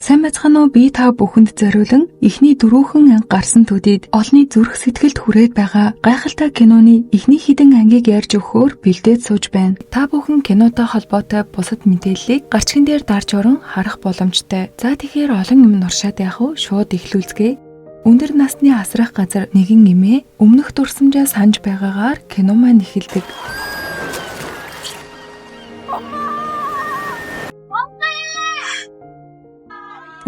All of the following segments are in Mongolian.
Сайн байцгаана уу? Би та бүхэнд зориулан эхний дөрвөн анги гарсан төдийд олонний зүрх сэтгэлд хүрээд байгаа гайхалтай киноны эхний хэдэн ангийг ярьж өгөхөөр бэлдээд сууж байна. Та бүхэн кинотой холбоотой бусад мэдээллийг гарчгийн дээр дарж орон харах боломжтой. За, тэгэхээр олон юм нуршаад яах вэ? Шууд эхлүүлцгээе. Өндөр насны асрах газар нэгэн эмээ өмнөх дурсамжаа санаж байгаагаар кино маань эхэлдэг.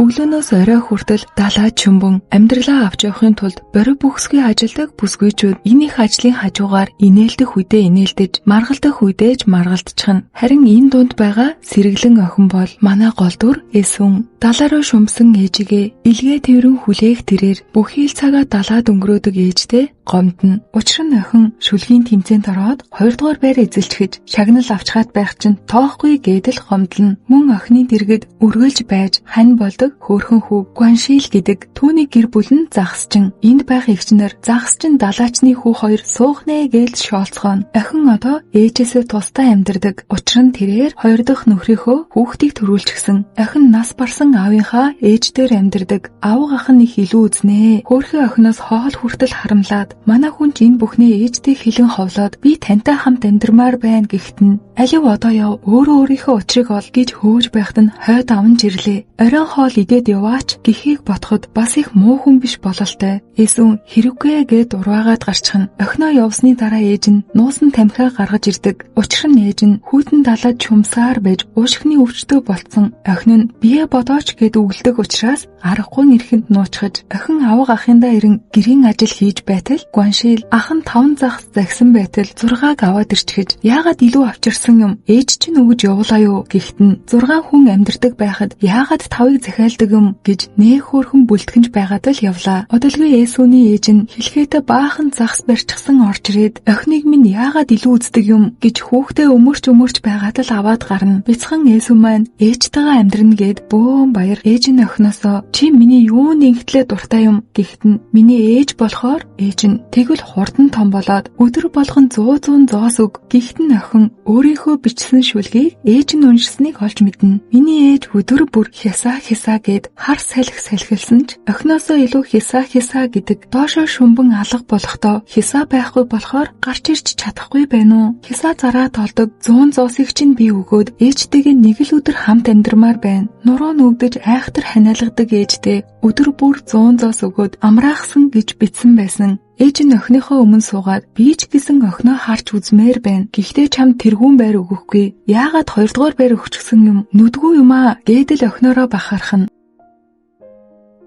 Өглөөнөөс орой хүртэл далай чөмбөн амьдралаа авч явахын тулд борив бүхсгүй ажилдаг бүсгүйчүүд энэ их ажлын хажуугаар инээлдэх үедээ инээлдэж, маргалдах үедээ ч маргалдчихна. Харин энэ дунд байгаа сэргэлэн охин бол манай гол дүр Эсүн. Далай руу шумсан ээжигээ илгээ тэрэн хүлээх тэрээр бүхий л цагаа далайд өнгөрөөдөг ээжтэй гомдоно. Учир нь охин шүлгийн тэмцээнд ороод 2 дугаар байр эзэлчихэж шагнал авчхаад байх чинь тоохгүй гэдэл гомдлоно. Мөн охины дэргэд үргэлж байж хань болдог хөөрхөн хүү Гуаншил гэдэг түүний гэр бүл нь загасчин. Энд байх эгч нар загасчин далаачны хүү хоёр суух нэ гээл шоолцгооно. Охин одоо ээжээсээ тусдаа амьдардаг. Учир нь тэрээр хоёр дахь нөхрийнхөө хүүхдийг төрүүлчихсэн. Охин нас барсан аавынхаа ээж дээр амьдардаг. Авга ах нь их илүү үзнэ. Хөөрхөн охиноос хоол хүртэл харамлаад, манай хүн ч энэ бүхнээ ээжтэй хэлэн ховлоод би тантай хамт амьдармаар байна гэхэд нь алив, одоо яв, өөрөө өөрийнхөө учрыг ол гэж хөөж байхад нь хойд аван ирлээ. Оройн хоол идээд яваач гэхийг бодоход бас их муу хүн биш бололтой. Эсүн хэрэггүй гэд урваагаад гарчихна. Охиноо явсны дараа ээж нь нуусан тамхиа гаргаж ирдэг. Учир нь ээж нь хүйтэн далайд чумсаар байж уушигны өвчтөй болцсон. Охин нь бие бодооч гэд үгэлдэг учраас аргагүй эрхэнд нуучхаж, охин авга ахындаа ирэн гэрийн ажил хийж байтал Гуаншил ах нь 5 загас захисан байтал 6-аг аваад ирчихэж, яагаад илүү авчирсан юм, ээж чинь өгөж явуулаа юу гэхэд нь 6 хүн амьдардаг байхад яагаад 5-ыг захиалдаг юм гэж нээ хөөрхөн бүлтгэнж байгаад л явлаа. Удалгүй Эсүний ээж нь хэлхээдээ баахан загас барьчихсан орж ирээд охиныг минь яагаад илүү үздэг юм гэж хүүхдээ өмөрч өмөрч байгаад л аваад гарна. Бяцхан Эсү маань ээжтэйгээ амьдрна гэд бөөн баяр. Ээж нь охиноосоо чи миний юунд ингэтлээ дуртай юм гэхэд нь миний ээж болохоор. Ээж нь тэгвэл хурдан том болоод өдөр болгон 100 100 зоос өг гэхэд нь охин өөрийнхөө бичсэн шүлгийг ээж нь уншсаныг олж мэднэ. Миний ээж өдөр бүр хясаа хясаа гэд хар салхи салхилсан ч охиноосоо илүү хясаа хясаа гэдэг. Доошоо шүмбэн алга болохдоо хясаа байхгүй болохоор гарч ирч чадахгүй байна уу? Хясаа зараа толдог 100 зоосыг чинь би өгөөд ээжтэйгээ нэг л өдөр хамт амьдрмаар байна. Нуруу нүгдэж айхтар ханиалгадаг ээжтэй өдөр бүр 100 зоос өгөөд амраахсан гэж бичсэн байсан. Ээж нь охиныхоо өмнө суугаад би ч гэсэн охиноо харж үзмээр байна. Гэхдээ чамд тэргүүн байр өгөхгүй. Яагаад хоёрдугаар байр өгчихсөн юм? Нүдгүй юм аа гэдэл охиноороо бахархна.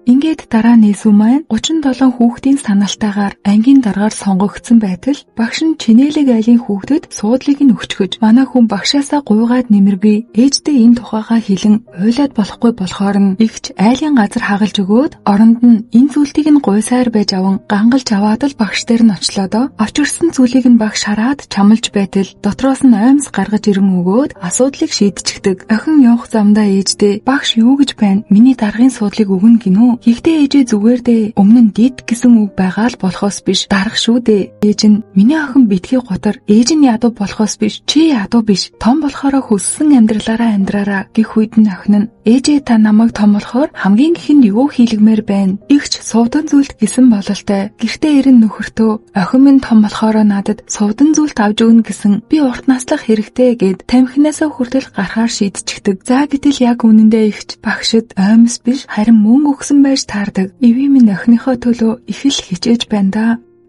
Ингээд дараа нь Эсү маань 37 хүүхдийн санаалтайгаар ангийн даргаар сонгогдсон байтал багш нь Чинээлэг айлын хүүхдэд суудлыг нь өгчгөж, манай хүн багшаасаа гуйгаад нэмэргүй, ээждээ энэ тухайгаа хэлэн уйлаад болохгүй болохоор нь эгч айлын газар хагалж өгөөд оронд нь энэ зүйлтийг нь гуйсаар байж аван гангалж аваад л багш дээр нь очлоо доо. Авчирсан зүйлийг нь багш хараад чамлж байтал дотроос нь оймс гаргаж ирэн өгөөд асуудлыг шийдчихдэг. Охин явах замдаа ээждээ багш юу гэж байна? Миний даргын суудлыг өгнө гинүү? Гэхдээ ээжээ, зүгээр дээ. Өмнө нь дид гэсэн үг байгаа л болохоос биш дарга шүү дээ. Ээж нь миний охин битгий гутар, ээж нь ядуу болохоос биш чи ядуу биш. Том болохоро хүссэн амьдралаараа амьдраараа гэх үед нь охин нь ээжээ, та намайг том болохоор хамгийн ихэнд юу хийлгэмээр байна? Эгч сувдан зүйлт гэсэн бололтой. Гэртээ ирэн нөхөртөө охин минь том болохоро надад сувдан зүйлт авч өгнө гэсэн. Би урт наслах хэрэгтэй гэд тамхинаасаа хүртэл гарахаар шийдчихдэг. За, гэтэл яг үнэндээ эгч багшид оймс биш, харин мөнгө өгсөн байж таардаг. Эвийн минь охиныхоо төлөө их л хичээж байна да.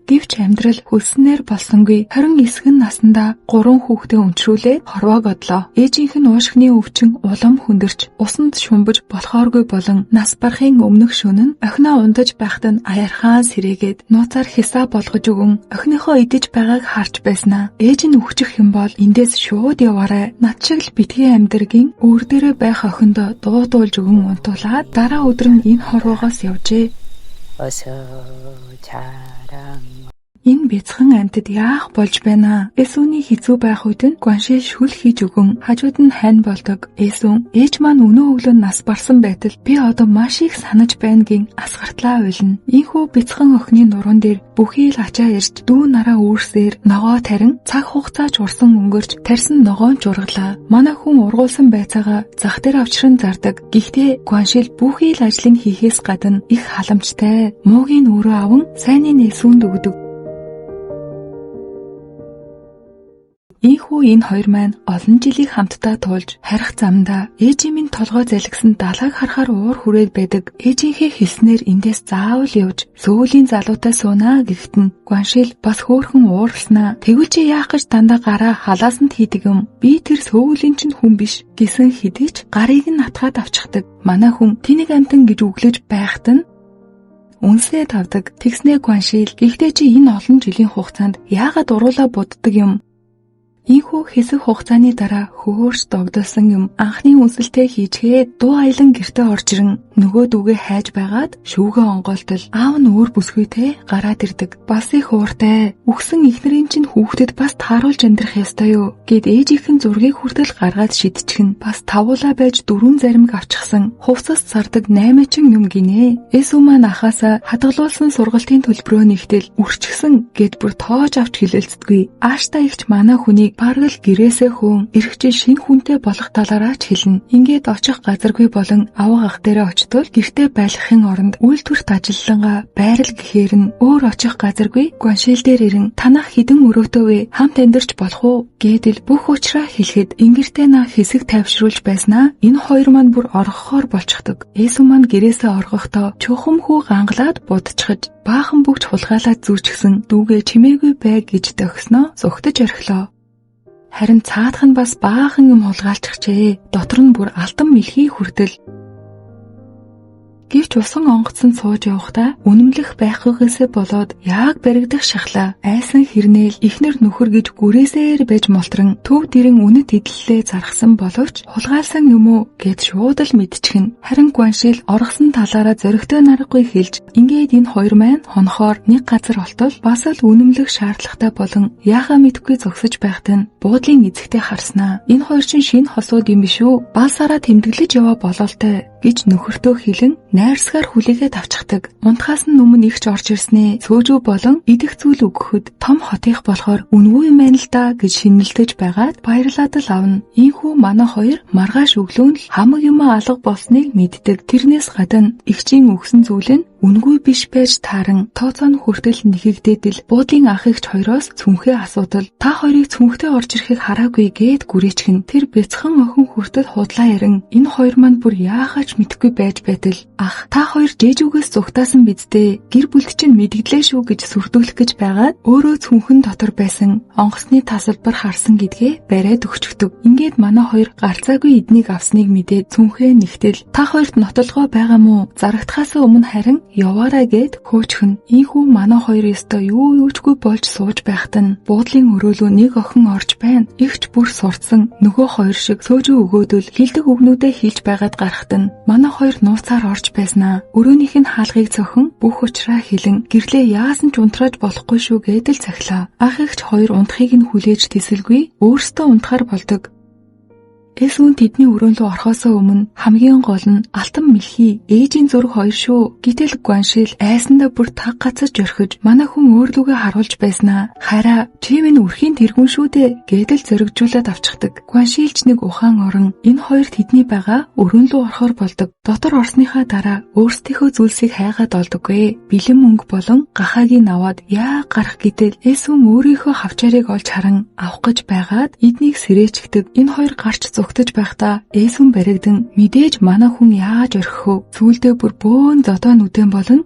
Гэвч амьдрал хүссэнээр болсонгүй. 29 наснда гурван хүүхдээ өнчрүүлээд хорвоог одлоо. Ээжийнх нь уушгины өвчин улам хүндэрч усанд шумбаж болохооргүй болон нас барахын өмнөх шөнө нь охиноо ундаж байхад нь аярхаан сэрээгээд нууцаар хясаа болгож өгөн охиныхоо идэж байгааг харж байснаа. Ээж нь үхчих юм бол эндээс шууд яваарай. Над шиг л битгий амьдргийн өөр дээрээ байх охиндоо дуудуулж өгөн унтуулаад дараа өдөр нь энэ хорвоогоос явжээ. 어서 자랑. Энэ бяцхан амьтад яах болж байна? Эсүний хэцүү байх үед нь Гуаншил шүл хийж өгөн хажууд нь хань болдог. Эсүн ээж маань өнөө өглөө нас барсан байтал би одоо маш их санаж байна гин асгартлаа уйлна. Ийхүү бяцхан охины нуруунд дээр бүхий л ачаа ирж дүү нараа үүрсээр ногоо тарин цаг хугацаач урсан өнгөрч тарьсан ногоон ч ургалаа. Манай хүн ургуулсан байцаага зах дээр авчран зардаг. Гэхдээ Гуаншил бүхий л ажлыг хийхээс гадна их халамжтай. Муугийн өөрөө аван сайныг эсүнд өгдөг. Ийхүү энэ хоёр маань олон жилийг хамтдаа туулж харих замдаа ээжийн минь толгой залгисан далайг харахаар уур хүрээд байдаг. Ээжийнхээ хэлснээр эндээс заавал явж сөүлийн залуутай суунаа гэхэд нь Гуаншил бас хөөрхөн уурласнаа. Тэгвэл чи яах гэж дандаа гараа халаасанд хийдэг юм? Би тэр сөүлийн чинь хүн биш гэсэн хэдий ч гарыг нь натгаад авчихдаг. Манай хүн тэнэг амтан гэж өглөж байхад нь үнсээ тавдаг. Тэгснээ Гуаншил гэхдээ чи энэ олон жилийн хугацаанд яагаад уруулаа буддаг юм? Ийхүү хэсэг хугацааны дараа хөөрч догдолсон юм анхны үнсэлтээ хийчгээд дуу аялан гэртээ орж ирэн нөгөө дүүгээ хайж байгаад шүүгээ онгойлтол аав нь өөр бүсгүйтэй гараад ирдэг. Бас их ууртай. Үхсэн эхнэрийн чинь хүүхдэд бас тааруулж амьдрах ёстой юу гэд ээжийнх нь зургийг хүртэл гаргаад шидчихэн. Бас тавуулаа байж 4 заримг авчихсан. Хувцас зардаг 8 чин юм гинэ. Эсүү маань ахаасаа хадгалуулсан сургалтын төлбөрөө нэгтэл үрчгсэн гэд бүр тоож авч хэлэлцдэггүй. Ааштай ихч манай хүнийг бараг л гэрээсээ хөөн ирэх жил шинэ хүнтэй болох талаараа ч хэлнэ. Ингээд очих газаргүй болон авга ах дээрээ очтол гэртээ байлгахын оронд үйлдвэрт ажиллалангаа байрал гэхээр нь өөр очих газаргүй Гуаншил дээр ирэн танах хэдэн өрөөтэй вэ? Хамт амьдарч болох уу? Гэдэл бүх учраа хэлэхэд ингэртэй на хэсэг тайвшруулж байснаа энэ хоёр маань бүр оргохоор болчихдог. Эсү маань гэрээсээ оргохдоо чухам хүү гангалаад будчихаж баахан бүгч хулгайлаад зүүчихсэн дүүгээ чимээгүй бай гэж тохисноо зүгтэж орхилоо. Харин цаадах нь бас баахан юм хулгайлчихжээ. Дотор нь бүр алтан мэлхий хүртэл. Гэвч усан онгоцонд сууж явахдаа үнэмлэх байхгүйгээсээ болоод яг баригдах шахлаа. Айсан хэрнээл эхнэр нөхөр гэж гүрээсээр байж молтрон төв дэрэн үнэт эдлэлээ зархсан боловч хулгайлсан юм уу гэд шууд л мэдчихнэ. Харин Гуаншил оргосон талаараа зоригтой наргагүй хэлж ингээд энэ хоёр маань хонхоор нэг газар олтол бас л үнэмлэх шаардлагатай болон яахаа мэдэхгүй зогсож байхад нь буудлын эзэгтэй харснаа. Энэ хоёр чинь шинэ хосууд юм биш үү? Балсараа тэмдэглэж яваа болоолтой гэж нөхөртөө хэлэн найрсгаар хүлээгээд авчихдаг. Унтахаас нь өмнө ихч орж ирснээ сөөжүү болон идэх зүйл өгөхөд том хотынх болохоор үнгүй юм байна л да гэж шинэлдэж байгаад баярлаад л авна. Ийхүү манай хоёр маргааш өглөө нь л хамаг юмаа алга болсныг мэддэг. Тэрнээс гадна эгчийн өгсөн зүйл нь үнгүй биш байж тааран тооцоо нь хүртэл нэхэгдээд л буудлын ах эгч хоёроос цүнхээ асуудал та хоёрыг цүнхтэй орж ирэхийг хараагүй гээд гүрээчихнэ. Тэр бяцхан охин хүртэл худлаа ярин энэ хоёр маань бүр яахаач мэдэхгүй байж байтал ах та хоёр жээжүүгээс зугтаасан биз дээ гэр бүлд чинь мэдэгдлээ шүү гэж сүрдүүлэх гэж байгаад өөрөө цүнхэн дотор байсан онгоцны тасалбар харсан гэдгээ бариад өгчөгдөг. Ингээд манай хоёр гарцаагүй эднийг авсныг мэдээд цүнхээ нэгтэл та хоёрт нотолгоо байгаа мó зарагдахаас өмнө харин яваарай гэд хөөчихнө. Ийхүү манай хоёр ёстой юу юучгүй болж сууж байхад нь буудлын өрөөлөө нэг охин орж байна. Игч бүр сурцсан нөгөө хоёр шиг сөөжүү өгөөдөл хилдэг үгнүүдээ хэлж байгаад гарахад нь манай хоёр нууцаар орж байснаа. Өрөөнийх нь хаалгыг цохин бүх учраа хэлэн гэрлээ яасан ч унтрааж болохгүй шүү гэдэл цахилаа. Ах эгч хоёр унтахыг нь хүлээж тэсэлгүй өөрсдөө унтахаар болдог. Эсүн тэдний өрөөн рүү орохоос өмнө хамгийн гол нь алтан мэлхий ээжийн зураг хоёр шүү. Гэтэл Гуаншил айсандаа бүр таг гацаж орхиж манай хүн өөр лүгээ харуулж байснаа. Хараа чи минь өрхийн тэргүүн шүү дээ гэдэл зоригжуулаад авчихдаг. Гуаншилч нэг ухаан орон энэ хоёр тэдний байгаа өрөөн рүү орохоор болдог. Дотор орсныхаа дараа өөрсдийнхөө зүйлсийг хайгаад олдоггүй. Бэлэн мөнгө болон гахаагийг аваад яа гарах гэтэл Эсүн өөрийнхөө хавчаарыг олж харан авах гэж байгаад эднийг сэрээчгдэг. Энэ хоёр гарч зугтаж байхдаа Эсүн баригдан мэдээж манай хүн яаж орхих вэ? Сүүлдээ бүр бөөн зодоо нүдэн болон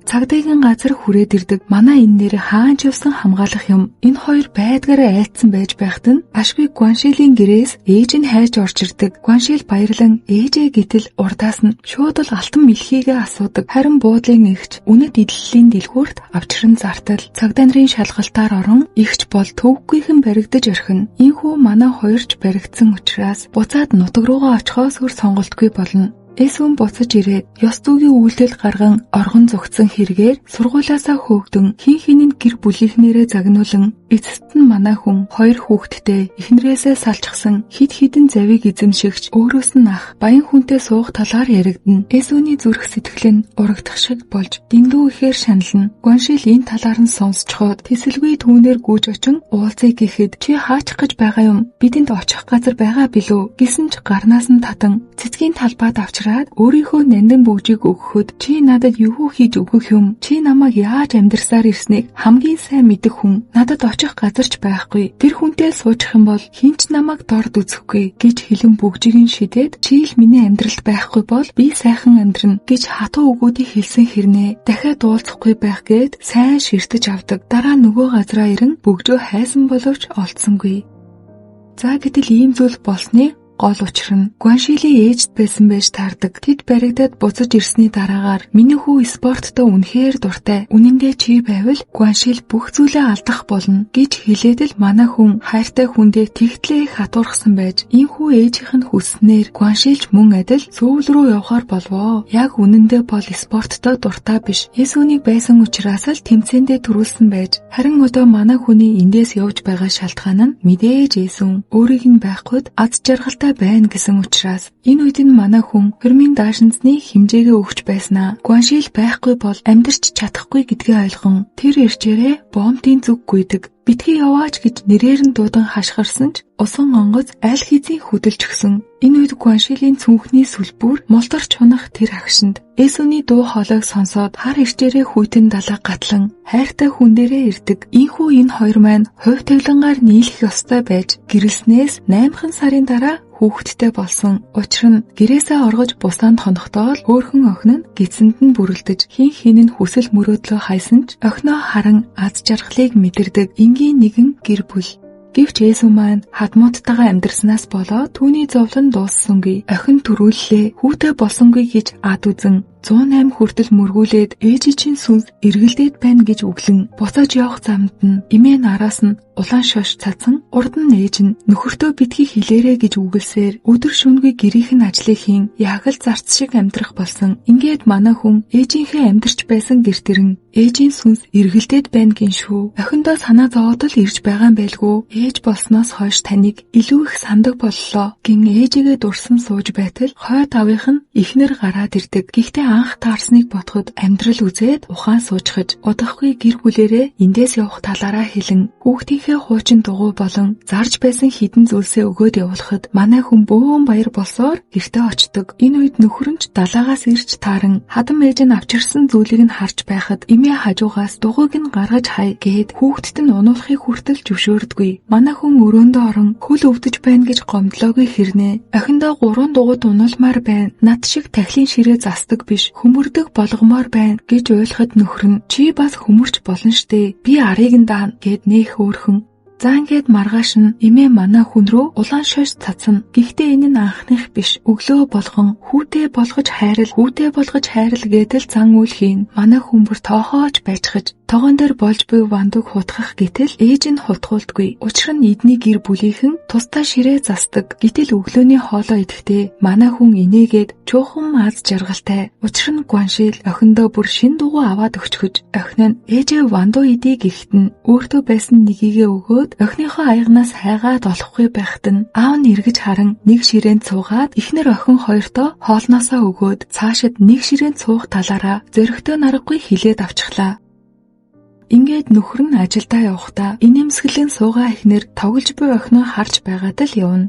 цагдаагийн газар хүрээд ирдэг. Манай энэ нэр хаан ч явсан хамгаалах юм. Энэ хоёр байдгаараа айлтсан байж байхад нь ашгүй Гуаншилийн гэрээс ээж нь хайж орж ирдэг. Гуаншил баярлан ээжээ гэтэл урдаас нь шууд л алтан мэлхийгээ асуудаг. Харин буудлын эгч үнэт эдлэлийн дэлгүүрт авчран зартал цагдаа нарын шалгалтаар орон эгч бол төвөггүйхэн баригдаж орхино. Ийхүү манай хоёрч баригдсан учраас буцаад нутаг руугаа очихоос өөр сонголтгүй болно. Эсүн буцаж ирээд ёс зүйн үйлдэл гарган оргон зугтсан хэрэгээр сургуулиасаа хөөгдөн хин хинэнд гэр бүлийнхнээрээ загнуулан эцэст нь манай хүн хоёр хүүхэдтэй эхнэрээсээ салчихсан хэд хэдэн завийг эзэмшигч өөрөөс нь ах баян хүнтэй суух талаар яригдана. Эсүний зүрх сэтгэл нь урагдах шиг болж дэндүү ихээр шанална. Гоншил энэ талаар нь сонсцоход тэсэлгүй түүнээр гүйж очин уулзъя гэхэд чи хаачих гэж байгаа юм? Бидэнд очих газар байгаа билүү? Гэсэн ч гарнаас нь татан цэцгийн талбайд авчраад өөрийнхөө нандин бөгжийг өгөхөд чи надад юу хийж өгөх юм? Чи намайг яаж амьдрсаар ирснийг хамгийн сайн мэдэх хүн. Надад очих газар ч байхгүй. Тэр хүнтэй суучих юм бол хэн ч намайг дорд үзэхгүй гэж хэлэн бөгжийг нь шидээд чи л миний амьдралд байхгүй бол би сайхан амьдрна гэж хатуу үгүүдийг хэлсэн хэрнээ дахиад уулзахгүй байх гээд сайн ширтэж авдаг. Дараа нөгөө газраа ирэн бөгжөө хайсан боловч олдсонгүй. За гэтэл ийм зүйл болсны гол учир нь Гуаншилийн ээжд байсан байж таардаг. Тэд баригдаад буцаж ирсний дараагаар миний хүү спорттой үнэхээр дуртай. Үнэндээ чи байвал Гуаншил бүх зүйлээ алдах болно гэж хэлээд л манай хүн хайртай хүндээ тэгтлээ их хатуурхсан байж энхүү ээжийнх нь хүсснээр Гуаншилч мөн адил Сөүл рүү явахаар болвоо. Яг үнэндээ бол спорттой дуртай биш. Есүнийг байсан учраас л тэмцээндээ түрүүлсэн байж харин одоо манай хүний эндээс явж байгаа шалтгаан нь мэдээж Есүн өөрийг нь байхгүйд аз жаргалтай байна гэсэн учраас энэ үед нь манай хүн хормын даашинзны хэмжээгээ өгч байснаа Гуаншил байхгүй бол амьдрч чадахгүй гэдгээ ойлгон тэр ирчээрээ бомтын зүг гүйдэг. Битгий яваач гэж нэрээр нь дуудан хашгирсан ч усан онгоц аль хэзээ хөдөлж өгсөн. Энэ үед Гуаншилийн цүнхний сүлбүр мултарч унах тэр агшинд Эсүний дуу хоолойг сонсоод хар ирчээрээ хүйтэн далаа гатлан хайртай хүн дээрээ ирдэг. Ийхүү энэ хоёр маань хувь тавилангаар нийлэх ёстой байж гэрэлснээс 8 сарын дараа хүүхэдтэй болсон. Учир нь гэрээсээ оргож бусаанд хонохдоо л хөөрхөн охин нь гидсэнд нь бүрэлдэж хин хин нь хүсэл мөрөөдлөө хайсан ч охиноо харан аз жаргалыг мэдэрдэг энгийн нэгэн гэр бүл. Гэвч Есүс маань хадмууттайгаа амьдарснаас болоод түүний зовлон дууссангүй. Охин төрүүллээ, хүүтэй болсонгүй гэж ад үзэн 108 хүртэл мөргүүлээд ээжийн чинь сүнс эргэлдээд байна гэж үглэн буцааж явах замд нь эмээ нараас нь улаан шош цацсан урд нь ээж нь нөхөртөө битгий хэлээрэ гэж үгэлсээр өдөр шөнөгүй гэрийнх нь ажлыг хийн яг л зарц шиг амьдрах болсон. Ингээд манай хүн ээжийнхээ амьдарч байсан гэрт ирэн ээжийн сүнс эргэлдээд байна гин шүү. Охиндоо санаа зовоод л ирж байгаа юм байлгүй. Ээж болсноос хойш таныг илүү их сандаг боллоо гин ээжигээ дурсан сууж байтал хойд авынх нь эхнэр гараад ирдэг. Гэхдээ анх таарсныг бодоход амьдрал үзээд ухаан суучхаж удахгүй гэр бүлэрээ эндээс явах талаараа хэлэн хүүхдийнхээ хуучин дугуй болон зарж байсан хідэн зүйлсээ өгөөд явуулахад манай хүн бөөн баяр болсоор гэртээ очдог. Энэ үед нөхөр нь ч далаагаас ирж тааран хадам ээж нь авчирсан зүйлийг нь харж байхад эмээ хажуугаас дугуйг нь гаргаж хай гээд хүүхдэд нь унуулахыг хүртэл зөвшөөрдгүй. Манай хүн өрөөндөө орон хөл өвдөж байна гэж гомдлоогүй хэрнээ. Охиндоо 3 дугуйд унуулмаар байна. Над шиг тахилын ширээ застдаг биш, хөмөрдөг болгомоор байна гэж уйлахад нөхөр нь чи бас хөмөрч болно штэ. Би арыг нь даана гэд нэх өөрхөн. За ингээд маргааш нь эмээ манай хүн рүү улаан шош цацна. Гэхдээ энэ нь анхных биш. Өглөө болгон хүүтэй болгож хайрал, хүүтэй болгож хайрал гэдэл зан үйл хийн. Манай хүн бүр тоохоож байчхаж тогоон дээр болж буй вандуг хутгах гэтэл ээж нь хутгуулдаггүй. Учир нь эдний гэр бүлийнхэн тусдаа ширээ застдаг. Гэтэл өглөөний хоолоо идэхдээ манай хүн инээгээд чуухан аз жаргалтай. Учир нь Гуаншил охиндоо бүр шин дугуй аваад өгчхөж охин нь ээжээ вандуу идэ гэхэд нь өөртөө байсан нэгийгээ өгөөд охиныхоо аягнаас хайгаад олохгүй байхад нь аав нь эргэж харан нэг ширээнд суугаад эхнэр охин хоёртоо хоолноосоо өгөөд цаашид нэг ширээнд суух талаараа зөрөгтэй наргагүй хилээд авчихлаа. Ингээд нөхөр нь ажилдаа явахдаа инээмсэглэн суугаа эхнэр тоглож буй охиноо харж байгаад л явна.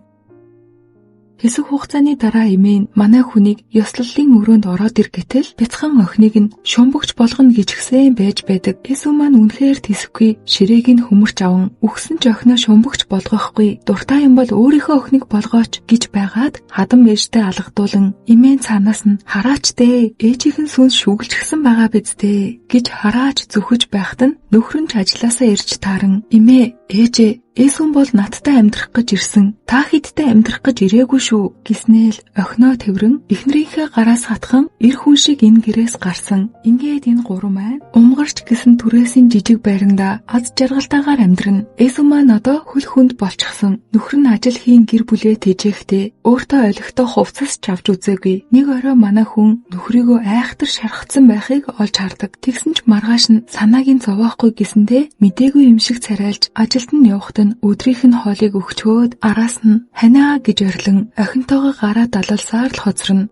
Хэсэг хугацааны дараа эмээ нь манай хүнийг ёслолын өрөөнд ороод ир гэтэл бяцхан охиныг нь шумбагч болгоно гэж гисэн байж байдаг. Эсүү маань үнэхээр тэсэхгүй ширээг нь хөмөрч аван үхсэн ч охиноо шумбагч болгохгүй дуртай юм бол өөрийнхөө охиныг болгооч гэж байгаад хадам ээжтэй алгадуулан эмээ цаанаас нь хараач дээ ээжийнхэн сүнс шүглжгсэн байгаа биз дээ гэж хараач зүхэж байхад нь Нөхөр нь ч ажилласаа ирж тааран "Эмээ, ээжээ, Эсүн бол надтай амьдрах гэж ирсэн. Та хэдтэй амьдрах гэж ирээгүй шүү" гэснээл охиноо тэврэн эхнэрийнхээ гараас хатхан эр хүн шиг энэ гэрээс гарсан. Ингээд энэ гурван маань умгарч гэсэн түрээсийн жижиг байранда аз жаргалтайгаар амьдрна. Эсүн маань одоо хөл хүнд болчихсон. Нөхөр нь ажил хийн гэр бүлээ тэжээхдээ өөртөө олигтой хувцас ч авч үзээгүй. Нэг орой манай хүн нөхрийгөө айхтар шархацсан байхыг олж хардаг. Тэгсэн ч маргааш нь санааг нь зовоохгүй гэсэндээ мдээгүй юм шиг царайлж ажилд нь явахад нь өдрийнх нь хоолыг өгчөөд араас нь "Ханиа" гэж орилон охинтойгоо гараа далалсаар л хоцорно.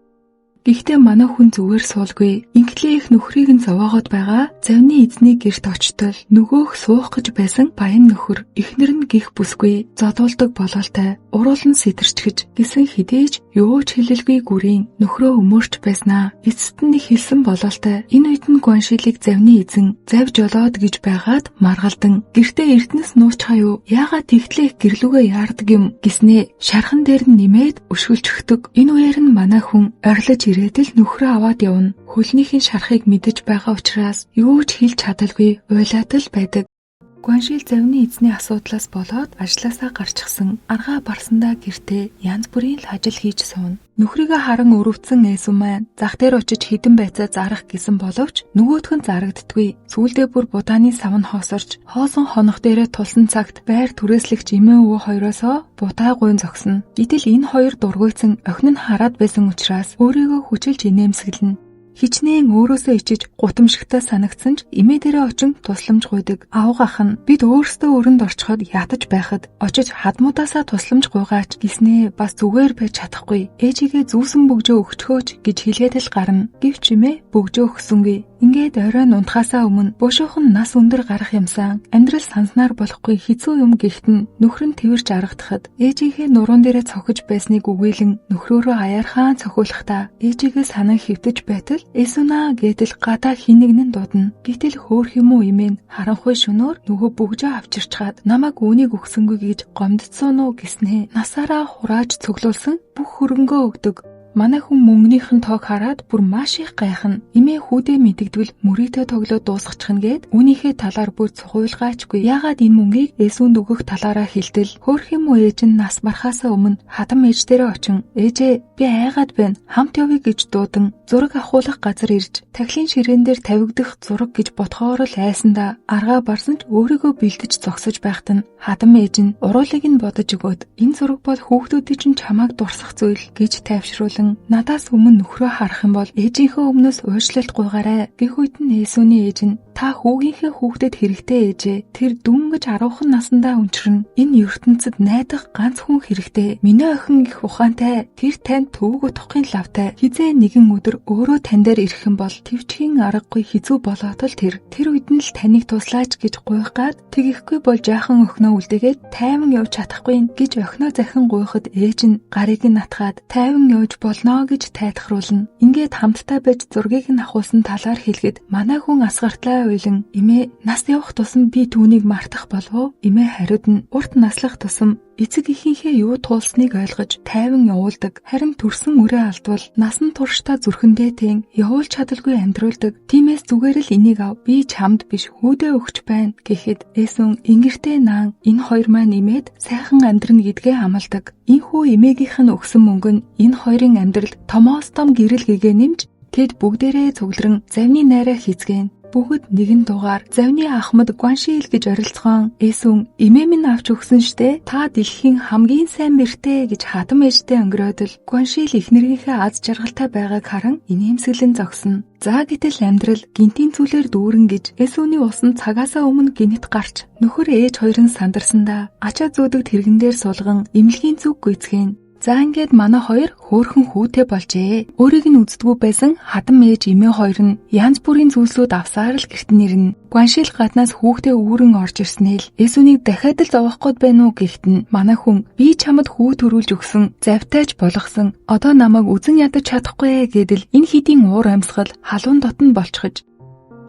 Гэхдээ манай хүн зүгээр суулгүй. Инхлээ их нөхрийг нь зовоогоод байгаа завны эзний гэрт очтол нөгөөх суух гэж байсан баян нөхөр эхнэр нь гих бүсгүй зодуулдаг болоолтай уруул нь сэтэрчгэж гисэн хідээж юу ч хэлэлгүй гүрийн нөхрөө өмөрч байснаа эцэст нь нэг хэлсэн болоолтай энэ үед нь Гуаншилыг завны эзэн зав жолоод гэж байгаад маргалдан гэртээ эрдэнэс нуучхаа юу яагаад тэгтлээ их гэрлүүгээ яардаг юм гэснээ шархан дээр нь нэмээд өшгөлчихдөг. Энэ үеэр нь манай хүн орилж ирээд л нөхрөө аваад явна. Хөлнийх нь шарахыг мэдэж байгаа учраас юу ч хэлж чадалгүй уйлаад л байдаг. Гуаншил завны эзний асуудлаас болоод ажлаасаа гарчихсан. Аргаа барсандаа гэртээ янз бүрийн л ажил хийж сууна. Нөхрийгөө харан өрөвдсөн Эсүн маань зах дээр очиж хідэн байцаа зарах гэсэн боловч нөгөөх нь зарагддаггүй. Сүүлдээ бүр будааны сав нь хоосорч хоосон хонох дээрээ тулсан цагт байр түрээслэгч эмээ өвөө хоёроосоо будаа гуйн зогсно. Гэтэл энэ хоёр дургуйцсан охин нь хараад байсан учраас өөрийгөө хүчилж инээмсэглэнэ. Хичнээн өөрөөсөө ичиж гутамшигтай санагдсан ч эмээ дээрээ очин тусламж гуйдаг. Авга ах нь бид өөрсдөө өрөнд орчиход ятаж байхад очиж хадмуудаасаа тусламж гуйгаач гэснээ бас зүгээр байж чадахгүй. Ээжигээ зүүсэн бөгжөө өгчхөөч гэж хэлээд л гарна. Гэвч эмээ бөгжөө өгсөнгүй. Ингээд орой унтахаасаа өмнө бушуухан нас өндөр гарах юмсан амьдрал санснаар болохгүй хэцүү юм гэхэд нь нөхөр нь тэрч аргадахад ээжийнхээ нуруунд дээрээ цохиж байсныг үгийлэн нөхрөөрөө аяархаан цохиулахдаа ээжигээ санан хэвтэж байтал "Эсүнаа" гэдэл гадаа хин нэг нь дуудана. Гэтэл хөөх юм уу имэн харанхуй шөнөөр нөгөө бөгжөө авчирчхаад намайг үүнийг өгсөнгүй гэж гомдсон уу гэснээ насаараа хурааж цуглуулсан бүх хөрөнгөө өгдөг. Манай хүн мөнгөнийх нь тоог хараад бүр маш их гайхна. Эмээ хүүдээ мэдэгдвэл мөрийтэй тоглоод дуусгачихна гээд үүнийхээ талаар бүр цухуйлгаачгүй. Яагаад энэ мөнгийг Эсүнд өгөх талаараа хэлтэл хөөх юм уу ээж нь нас барахаасаа өмнө хадам ээж дээрээ очин "Ээжээ, би айгаад байна. Хамт явъя" гэж дуудан зураг авахуулах газар ирж тахилын ширээн дээр тавигдах зураг гэж бодхоор л айсандаа аргаа барсан ч өөрийгөө бэлдэж зогсож байхад нь хадам ээж нь уруулыг нь бодож өгөөд "Энэ зураг бол хүүхдүүдийн чинь чамайг дурсах зүйл" гэж тайвшруулан "Надаас өмнө нөхрөө харах юм бол ээжийнхээ өмнөөс уучлалт гуйгаарай" гэх үед нь Эсүний ээж нь "Та хүүгийнхээ хүүхдэд хэрэгтэй ээжээ. Тэр дүнгэж 10хан насандаа өнчрөн. Энэ ертөнцид найдах ганц хүн хэрэгтэй. Миний охин их ухаантай. Тэр танд төвөг утгахын лавтай. Хизээ нэгэн өдөр өөрөө тань дээр ирэх юм бол твчхийн аргагүй хэцүү болоот л тэр. Тэр үед нь л таныг туслаач гэж гуйх гад тэгэхгүй бол жаахан охиноо үлдээгээд тайван явж чадахгүй гэж охиноо захин гуйхад ээж нь гарыг нь натгаад тайван явж болно гэж тайтгаруулна. Ингээд хамтдаа байж зургийг нь авахулсан талаар хэлэхэд манай хүн асгартлаа уйлан "Эмээ, нас явах тусам би түүнийг мартах болов уу?" Эмээ хариуд нь урт наслах тусам эцэг эхийнхээ юу туулсныг ойлгож тайван явуулдаг. Харин төрсөн үрээ алдвал насан туршдаа зүрхэндээ тэн явуулж чадалгүй амьдруулдаг. Тиймээс зүгээр л энийг ав. Би чамд биш хүүдээ өгч байна гэхэд Эсүн ингэртэй наан энэ хоёр маань имээд сайхан амьдрна гэдгээ амладаг. Энхүү эмээгийнх нь өгсөн мөнгө нь энэ хоёрын амьдралд томоос том гэрэл гэгээ нэмж тэд бүгдээрээ цугларан завны найраа хийцгээн. Бүгд нэгэн дугаар завны ахмад Гуаншил гэж оролцоон Эсүн "Эмээ минь авч өгсөн штэ. Та дэлхийн хамгийн сайн мэртэй" гэж хатам ээжтэй өнгөрөөдөл Гуаншил эхнэрийнхээ аз жаргалтай байгааг харан инээмсэглэн зогсно. За гэтэл амьдрал гинтийн зүйлээр дүүрэн гэж Эсүний усан цагаасаа өмнө гинэт гарч нөхөр ээж хоёр нь сандарсандаа ачаа зүүдэг тэрэгэн дээр сулган эмнэлгийн зүг гүйцгээн. За ингээд манай хоёр хөөрхөн хүүтэй болжээ. Өөрийг нь үздэггүй байсан хадам ээж эмээ хоёр нь янз бүрийн зүйлсүүд авсаар л гэрт нэрнэ. Гуаншил гаднаас хүүхдээ үүрэн орж ирснээл Эсүнийг дахиад л зовоох гээд байна уу гэхэд нь манай хүн "Би чамд хүү төрүүлж өгсөн, завтайч болгосон. Одоо намайг үзен ядаж чадахгүй" гэдэл энэ хэдийн уур амьсгал халуун дотн болчихож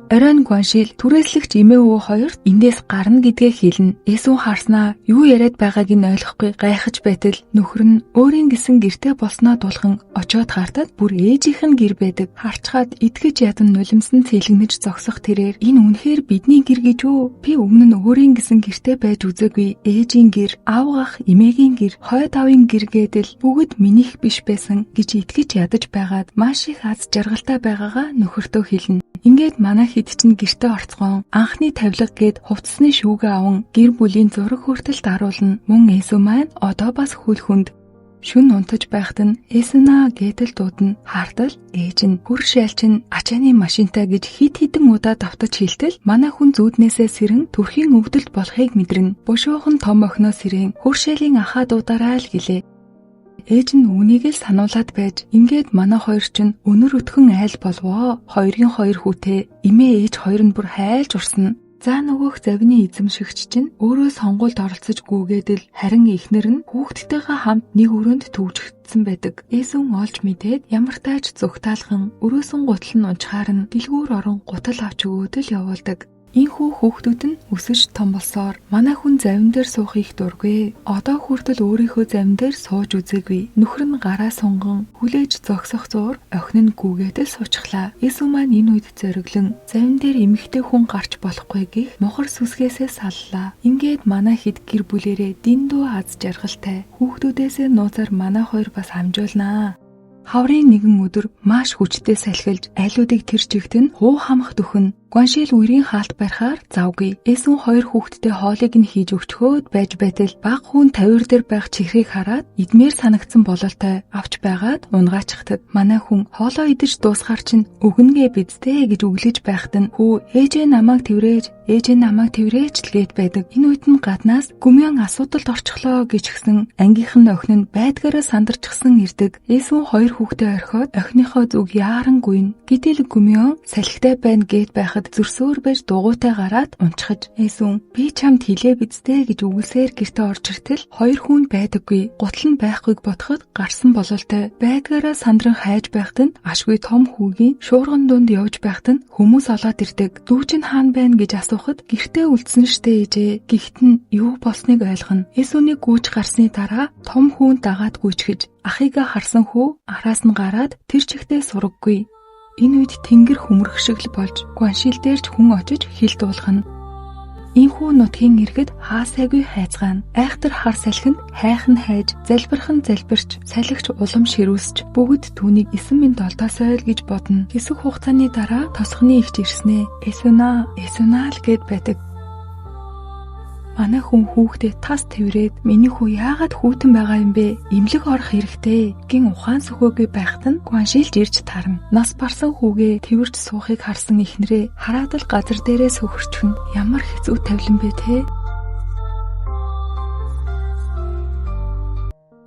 Оройн Гуаншил түрээслэгч эмээ өвөө хоёрт эндээс гарна гэдгээ хэлнэ. Эсүн харснаа юу яриад байгааг нь ойлгохгүй гайхаж байтал нөхөр нь өөрийн гэсэн гэрте болсноо дуулхан очиод хартад бүр ээжийнх нь гэр байдаг. Харчхаад итгэж ядан нулимсан цэлгэнэж зогсох тэрээр энэ үнэхээр бидний гэр гэж үү? Би өмнө нь өөрийн гэсэн гэрте байж үзээгүй. Ээжийн гэр, аав ах, эмээгийн гэр, хойд аавын гэр гэдэл бүгд минийх биш байсан гэж итгэж ядаж байгаад маш их аз жаргалтай байгаагаа нөхөртөө хэлнэ. Ингээд манай хэд чинь гэртээ орцгоон анхны тавилга гээд хувцсны шүүгээ аван гэр бүлийн зураг хүртэл даруулна. Мөн Эсү маань одоо бас хөл хүнд шүн унтаж байхад нь Эсүнаа гэдэл дуудана. Хартал ээж нь хөр шаалчин ачааны машинтай гэж хит хитэн удаа давтаж хэлтэл манай хүн зүүднээсээ сэрэн төрхийн өвдөлт болохыг мэдэрнэ. Бушуухан том охиноо сэрэн хөр шаалийн ахаа дуудараа л гэлээ. Ээж нь үүнийг л сануулад байж ингээд манай хоёр чинь өнөр өтгөн айл болвоо. Хоёрын хоёр хүүтэй эмээ ээж хоёр нь бүр хайлж урсна. За нөгөөх завны эзэмшигч чинь өөрөө сонгуульд оролцож гүгээд л харин эхнэр нь хүүхдтэйгээ хамт нэг өрөөнд төвжигдсэн байдаг. Эсүн олж мэдээд ямар тааж зүгтаалхан өрөөсөн гутал нь унчхаар нь дэлгүүр орон гутал авч өгөөд л явуулдаг. Ийхүү хүүхдүүд нь өсөж том болсоор манай хүн завин дээр суух их дургүй. Одоо хүртэл өөрийнхөө завин дээр сууж үзээгүй. Нөхөр нь гараа сунган хүлээж зогсох зуур охин нь гүгээд л суучихлаа. Эсү маань энэ үед зориглон завин дээр эмэгтэй хүн гарч болохгүй гэх мухар сүсгээсээ саллаа. Ингээд манай хэд гэр бүлэрээ дэндүү аз жаргалтай. Хүүхдүүдээсээ нууцаар манай хоёр бас амжуулнаа. Хаврын нэгэн өдөр маш хүчтэй салхилж айлуудыг тэр чигт нь хуу хамах дөхөн. Гуаншил үерийн хаалт барихаар завгүй. Эсүн хоёр хүүхэдтэй хоолыг нь хийж өгчхөөд байж байтал баг хүн тавиур дээр байх чихрийг хараад идмээр санагдсан бололтой авч байгаад унгаачхтад манай хүн хоолоо идэж дуусгаар чинь өгнөгээ бидтэй гэж өглөж байхад нь хүү ээжээ намайг тэрврээж ээжээ намайг тэрврээч л гээд байдаг. Энэ үед нь гаднаас гүмэн асуудалд орчихлоо гэжгсэн ангийнх нь охин нь байдгаараа сандарчсан ирдэг. Эсүн хоёр хүүхдээ орхиод охиныхоо зүг яаран гүйн. Гэтэл гүмэн салхитай байна гэд байхад зөрсөөр байж дугуйтай гараад унчхаж Эсүн би чамд хэлээ бидтэй гэж үгэлсээр гэртээ орж иртэл хоёр хүн байдаггүй. Гутал нь байхгүйг бодоход гарсан бололтой. Байдгаараа сандран хайж байхад нь ашгүй том хүүгийн шуурган дунд явж байхад нь хүмүүс олоод ирдэг. Дүү чинь хаана байна гэж асуухад гэртээ үлдсэн штэ ээжээ. Гэхдээ нь юу болсныг ойлгоно. Эсүнийг гүйж гарсны дараа том хүүн дагаад гүйчгэж ахыгаа харсан хүү араас нь гараад тэр чигтээ сураггүй. Энэ үед тэнгэр хөмрөх шиг л болж Гуаншил дээр ч хүн очиж хил дуулгана. Ийхүү нутгийн иргэд хаасайгүй хайцгаана. Айхтар хар салхинд хайхан хайж, залбирхан залбирч, салхич улам ширүүсч бүгд түүнийг 9 минь долдоосой л гэж бодно. Хэсэг хугацааны дараа тосгоны эгч ирснээ. Эсүнаа, эсүнаа л гэд байдаг. Манай хүн хүүхдээ тас тэрврээд миний хүү яагаад хүүтэн байгаа юм бэ? Имлэг орох хэрэгтэй гин ухаан сөхөөгүй байхад нь Гуаншилж ирж тарна. Нас барсан хүүгээ тэрвэрч суухыг харсан эхнэрээ хараад л газар дээрээ сөхөрчихнө. Ямар хэцүү тавилан бэ те?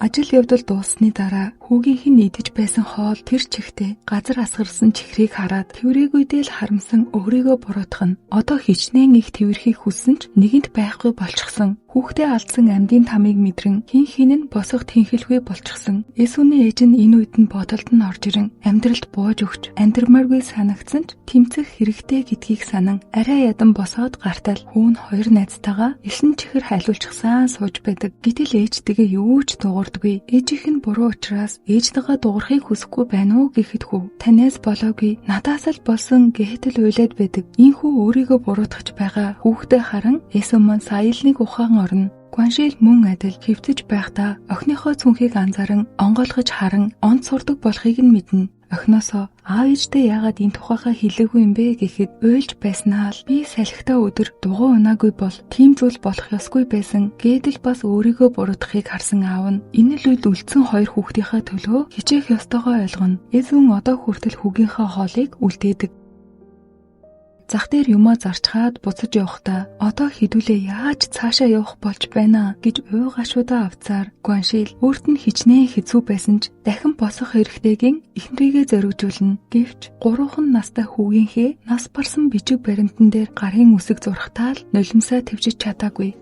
Ажил явдал дууссаны дараа хүүгийнх нь идэж байсан хоол тэр чигтээ газар асгарсан чихрийг хараад тэрврээгүй л харамсан өөрийгөө буруутгах нь. Одоо хичнээн их тэрвэрхийг хүссэн ч нэгэнт байхгүй болчихсон. Хүүхдээ алдсан амьдын тамыг мэдрэн хин хин нь босох тэнхэлгүй болчихсон. Эсүний ээж нь энэ үед нь бодолд нь орж ирэн амьдралд бууж өгч амьдрмааргүй санагдсан ч тэмцэх хэрэгтэй гэдгийг санан арай ядан босоод гартал хүүн хоёр найзтайгаа элсэн чихэр хайлуулчихсан сууж байдаг. Гэтэл ээжтэйгээ юу ч дуугардаггүй. Ээжийнх нь буруу учраас ээжтэйгээ дуугархыг хүсэхгүй байна уу гэхэд хүү танаас болоогүй надаас л болсон гэхэд л уйлаад байдаг. Ийхүү өөрийгөө буруутгах байгаа хүүхдээ харан Эсүн маань сая л нэг ухаан орно. Гуаншил мөн адил хэвтэж байхдаа охиныхоо цүнхийг анзааран онгойлгож харан онц сурдаг болохыг нь мэднэ. Охиноосоо аав ээжтэй яагаад энэ тухайгаа хэлээгүй юм бэ гэхэд уйлж байснаа л би салхитай өдөр дугуй унаагүй бол тийм зүйл болох ёсгүй байсан гэдэл бас өөрийгөө буруутгахыг харсан аав нь энэ л үед үлдсэн хоёр хүүхдийнхээ төлөө хичээх ёстойгоо ойлгоно. Эсүн одоо хүртэл хүүгийнхээ хоолыг үлдээдэг. Зах дээр юмаа зарчхаад буцаж явахдаа одоо хэдүүлээ яаж цаашаа явах болж байна гэж уй гашуудаа авцаар Гуаншил өөрт нь хичнээн хэцүү байсан ч дахин босох хэрэгтэйгэн эхнэрийгээ зоригжуулна. Гэвч 3 настай хүүгийнхээ нас барсан бичиг баримтан дээр гарын үсэг зурхтаа л нулимсаа твжиж чадаагүй.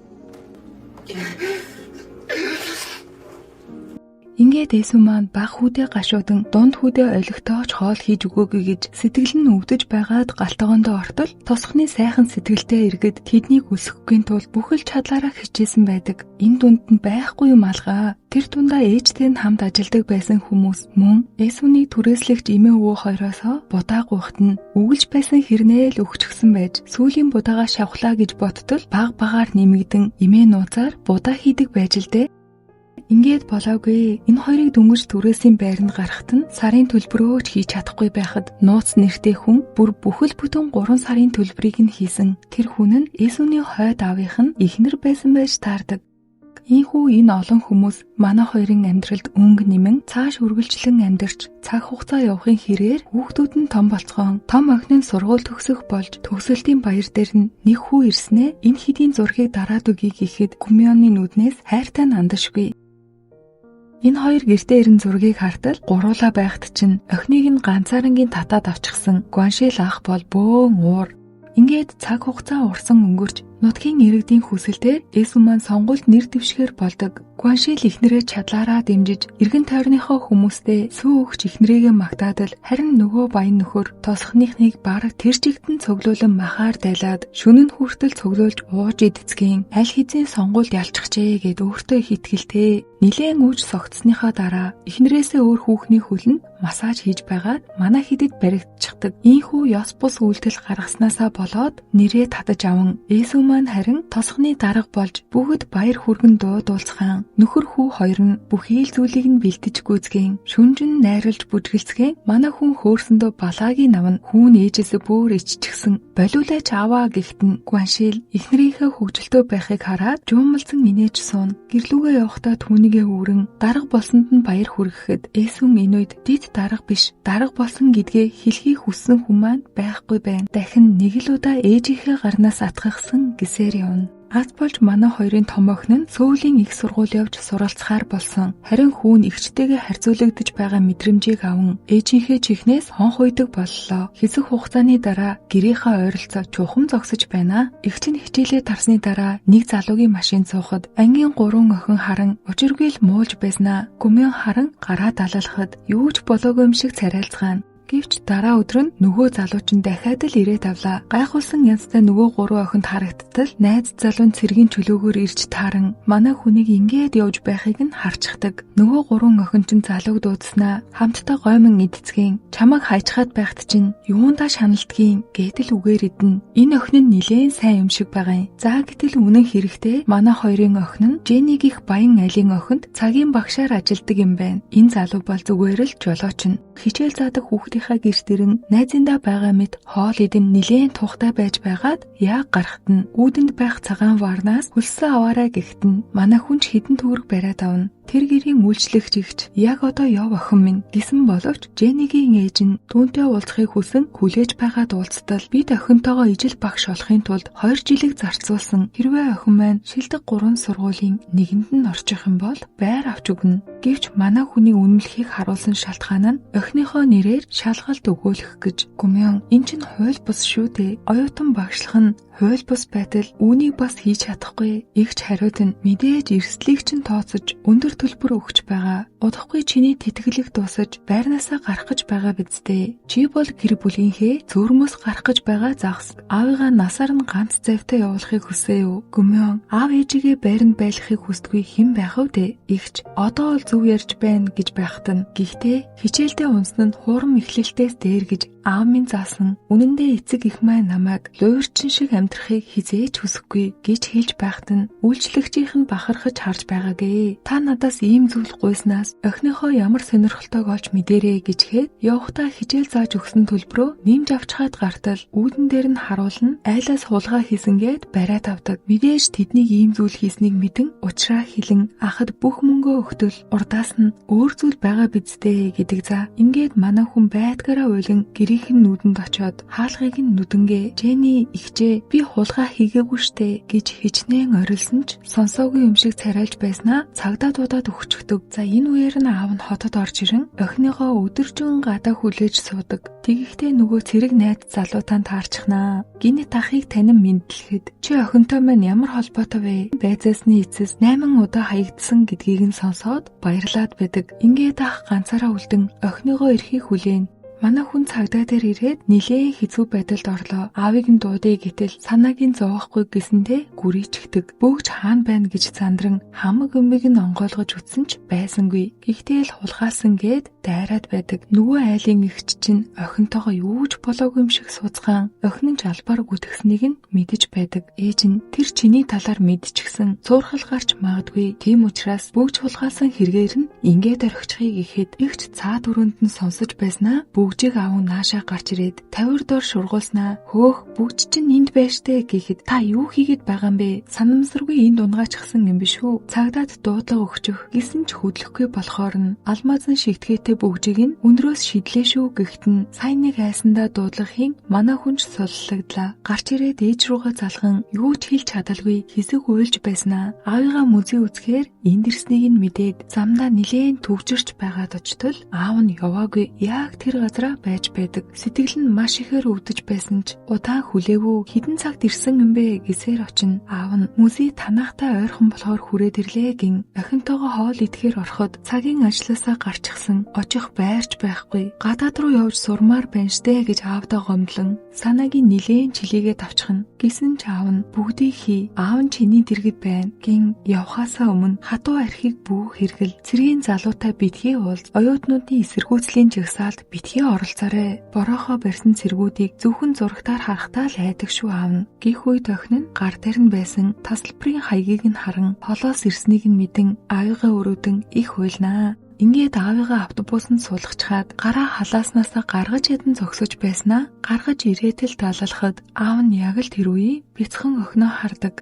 Ингээд Эсү маань баг хүүдээ гашуудан дунд хүүдээ олигтойч хоол хийж өгөөгүй гэж сэтгэл нь өвдөж байгаад галтгоондоо ортол тосхны сайхан сэтгэлтэй иргэд тэднийг өсгөхийн тулд бүхэл чадлаараа хичээсэн байдаг. Энэ дунд нь байхгүй юм алгаа. Тэр дундаа ээжтэй нь хамт ажилдаг байсан хүмүүс мөн Эсүний түрээслэгч эмээ өвөө хоёроосоо будаа гуйхад нь үгэлж байсан хэрнээ л өгчихсөн байж сүүлийн будаага шавхлаа гэж боттол баг багаар нэмэгдэн эмээ нууцаар будаа хийдэг байж л дээ. Ингээд болоогүй. Энэ хоёрыг дөнгөж түрээсийн байранд гарахад нь сарын төлбөрөө ч хийж чадахгүй байхад нууц нэртэй хүн бүр бүхэл бүтэн 3 сарын төлбөрийг нь хийсэн. Тэр хүн нь Эсүний хойд аавынх нь эхнэр байсан байж таардаг. Ийхүү энэ олон хүмүүс манай хоёрын амьдралд өнгө нэмэн цааш үргэлжлэн амьдарч цаг хугацаа явахын хэрээр хүүхдүүд нь том болцгоон том охин нь сургууль төгсөх болж төгсөлтийн баяр дээр нь нэг хүү ирснээ энэ хэдийн зургийг дараад өгье гэхэд Гүмёны нүднээс хайртай нь андашгүй. Энэ хоёр гэртээ ирэн зургийг хартал гуруула байхад чинь охиныг нь ганцаарангийн татаад авчихсан Гуаншил ах бол бөөн уур. Ингээд цаг хугацаа урсан өнгөрч нутгийн иргэдийн хүсэлтээр Эсү маань сонгуульд нэр дэвшгээр болдог. Гуаншил эхнэрээ чадлаараа дэмжиж эргэн тойрныхоо хүмүүстэй сүү өгч эхнэрээгээ магтаад л харин нөгөө баян нөхөр тосхныхныг бараг тэр чигтэн цуглуулан махаар дайлаад шөнө нь хүртэл цуглуулж ууж идэцгийн аль хэзээ сонгуульд ялчихжээ гэд өөртөө их итгэлтэй. Нилээн үүж согтсныхоо дараа эхнэрээсээ өөр хүүхний хөлөнд массаж хийж байгаад манай хэдэд баригдчихдаг. Ийхүү ёс бус үйлдэл гаргаснаасаа болоод нэрээ татаж аван Эсү маань харин тосхны дарга болж бүгд баяр хүргэн дуудуулцгаан нөхөр хүү хоёр нь бүхий л зүйлийг нь бэлтэж гүйцгэн шүнжин найрлж бүжгэлцгэн манай хүн хөөрсөндөө балаагийн навна хүүн ээжээсээ бүр иччихсэн болиулаач аваа гэхэд нь Гуаншил эхнэрийнхээ хөгжилтөө байхыг хараад жуумалзан инээж суун. Гэрлүүгээ явахдаа түүнийгээ үүрэн дарга болсонд нь баяр хүргэхэд Эсүн энэ үед дид дарга биш дарга болсон гэдгээ хэлхийг хүссэн хүн маань байхгүй байна. Дахин нэг л удаа ээжийнхээ гарнаас атгахсан гэсээр явна. Аз болж манай хоёрын том охин нь Сөүлийн их сургууль явж суралцахаар болсон. Харин хүүн эгчтэйгээ харьцуулагдаж байгаа мэдрэмжийг аван ээжийнхээ чихнээс хонх уйдаг боллоо. Хэсэг хугацааны дараа гэрийнхээ ойролцоо чухам зогсож байна. Эгч нь хичээлээ тарсны дараа нэг залуугийн машин суухад ангийн 3 охин харан учиргүй л муулж байснаа. Гүмэн харан гараа далалхад юу ч болоогүй юм шиг царайлцгаана. Гэвч дараа өдөр нь нөгөө залуу чинь дахиад л ирээд авлаа. Гайхуулсан янзтай нөгөө 3 охинд харагдтал найз залуу нь цэргийн чөлөөгөөр ирж тааран манай хүнийг ингээд явж байхыг нь харчихдаг. Нөгөө 3 охин чинь залууг дуудснаа хамтдаа гоймон идцгэн чамайг хайчхаад байхад чинь юундаа шаналдгийн гэтэл үгээр идэнэ. Энэ охин нь нилээн сайн юм шиг байгаа юм. За гэтэл үнэн хэрэгтээ манай хоёрын охин нь Женигийнх баян айлын охинд цагийн багшаар ажилдаг юм байна. Энэ залуу бол зүгээр л жолооч нь. Хичээл заадаг хүүхдийнхаа гэрт ирэн найзындаа байгаа мэт хоол идэн нилээн тухтай байж байгаад яг гарахт нь үүдэнд байх цагаан варнаас хөлсөө аваарай гэхэд нь манай хүн ч хэдэн төгрөг бариад авна. Тэр гэрийн үйлчлэгч игч яг одоо яв охин минь гэсэн боловч Женигийн ээж нь түүнтэй уулзахыг хүсэн хүлээж байгаад уулзтал бид охинтойгоо ижил багш болохын тулд 2 жилийг зарцуулсан. Хэрвээ охин маань шилдэг 3 сургуулийн нэгэнд нь орчих юм бол байр авч өгнө. Гэвч манай хүний үнэмлэхийг харуулсан шалтгаан нь охиныхоо нэрээр шалгалт өгөөлөх гэж. Гүмэн эн чинь хууль бус шүү дээ. Оюутан багшлах нь хууль бус байтал үүнийг бас хийж чадахгүй. Игч хариуд нь мэдээж эрсдлийг чинь тооцож өндөр төлбөр өгч байгаа. Удахгүй чиний тэтгэлэг дуусаж байрнаасаа гарах гэж байгаа биз дээ. Чи бол гэр бүлийнхээ цөөрмөөс гарах гэж байгаа загас. Аавыгаа насаар нь ганц завтай явуулахыг хүсээ юу? Гүмэн аав ээжигээ байранд байлгахыг хүсдэггүй хэн байх вэ дээ? Игч одоо бол зөв ярьж байна гэж байхад нь гэхдээ хичээлдээ унсан нь хурам эхлэлтээс дээр гэж аав минь заасан. Үнэндээ эцэг их маань намайг луйварчин шиг амьдрахыг хизээж хүсэхгүй гэж хэлж байхад нь үйлчлэгчийнх нь бахархаж харж байгаагээ. Та надаас ийм зүйл гуйснаас охиныхоо ямар сонирхолтойг олж мэдэрээ гэж хэд явахдаа хичээл зааж өгсөн төлбөрөө нэмж авчхаад гартал үүдэн дээр нь харуулна. Айлаас хулгай хийсэнгээд бариад авдаг. Мэдээж тэднийг ийм зүйл хийснийг мэдэн учраа хилэн ахад бүх мөнгөө өгтөл урдаас нь өөр зүйл байгаа биз дээ гэдэг за. Ингээд манай хүн байдгаараа уйлан гэрийнхээ эгчнэрийнх нь нүдэнд очиод хаалгыг нь нүдэнгээ "Жени эгчээ, би хулгай хийгээгүй штэ" гэж хичнээн орилсон ч сонсоогүй юм шиг царайлж байснаа цагдаа дуудаад өгчихдөг. За энэ үеэр нь аав нь хотод орж ирэн охиныгоо өдөржин гадаа хүлээж суудаг. Тэгэхдээ нөгөө цэрэг найз залуутай таарчихнаа. Гинэт ахыг танин мэдлэхэд чи охинтой маань ямар холбоотой вэ? Байзаасны эцэс 8 удаа хаягдсан гэдгийг нь сонсоод баярлаад байдаг. Ингээд ах ганцаараа үлдэн охиныгоо эрхийг хүлээн. Манай хүн цагдаа дээр ирээд нилээн хэцүү байдалд орлоо. Аавыг нь дуудъя гэтэл санааг нь зовохгүй гэсэнтэй гүрийчихдэг. Бөөгч хаана байна гэж зандран хамаг өмийг нь онгойлгож үтсэн ч байсангүй. Гэхдээ л хулгаалсан гээд дайраад байдаг. Нөгөө айлын эгч чинь охинтойгоо юу ч болоогүй юм шиг сууцгаан охин нь ч албаар гүтгсэнийг нь мэдэж байдаг. Ээж нь тэр чиний талаар мэдчихсэн цуурхал гарч магадгүй. Тийм учраас бөөгч хулгаалсан хэрэгээр нь ингээд орхичихъя гэхэд эгч цаад өрөөнд нь сонсож байснаа бөгжийг аав наашаа гарч ирээд тавир дор шургуулснаа хөөх бөгж чинь энд байштэй гэхэд та юу хийгээд байгаа юм бэ? Санамсаргүй энд унгаачихсан юм биш үү? Цагдаад дуудлага өгчих гэсэн ч хөдлөхгүй болохоор нь алмазын шигтгээтэй бөгжийг нь өндрөөс шидлээ шүү гэхэд нь сайн нэг айсандаа дуудлага хийн манай хүн ч суллагдлаа. Гарч ирээд ээж рүүгээ залган юу ч хэлж чадалгүй хэсэг уйлж байснаа аавыгаа музей үзэхээр энд ирснийг нь мэдээд замдаа нилээн төвжирч байгаад очтол аав нь яваагүй. Яг тэр газар байж байдаг. Сэтгэл нь маш ихээр өвдөж байсан ч удаан хүлээвүү хэдэн цагт ирсэн юм бэ гэсээр очино. Аав нь музей танахтай ойрхон болохоор хүрээд ирлээ гин охинтойгоо хоол идэхээр ороход цагийн ажлаасаа гарчихсан. Очих байрч байхгүй. Гадаад руу явж сурмаар байна штэ гэж аавдаа гомдлон санаагийн нилээн чилийгээ тавчхна. Гэсэн ч аав нь бүгдийг хий. Аав нь чиний дэргэд байна гин явхаасаа өмнө хатуу архийг бүү хэргэл цэргийн залуутай битгий уулз оюутнуудын эсэргүүцлийн жагсаалд битгий оролцоорой. Борохоо барьсан цэргүүдийг зөвхөн зурагтаар харахтаа л айдаг шүү аав нь. Гэх үед охин нь гар дээр нь байсан тасалбарын хаягийг нь харан холоос ирснийг нь мэдэн аавыгаа өрөвдөн их уйлнаа. Ингээд аавыгаа автобусанд суулгачхаад гараа халааснаасаа гаргаж ядан зогсож байснаа гаргаж ирээд л далалхад аав нь яг л тэр үеийн бяцхан охиноо хардаг.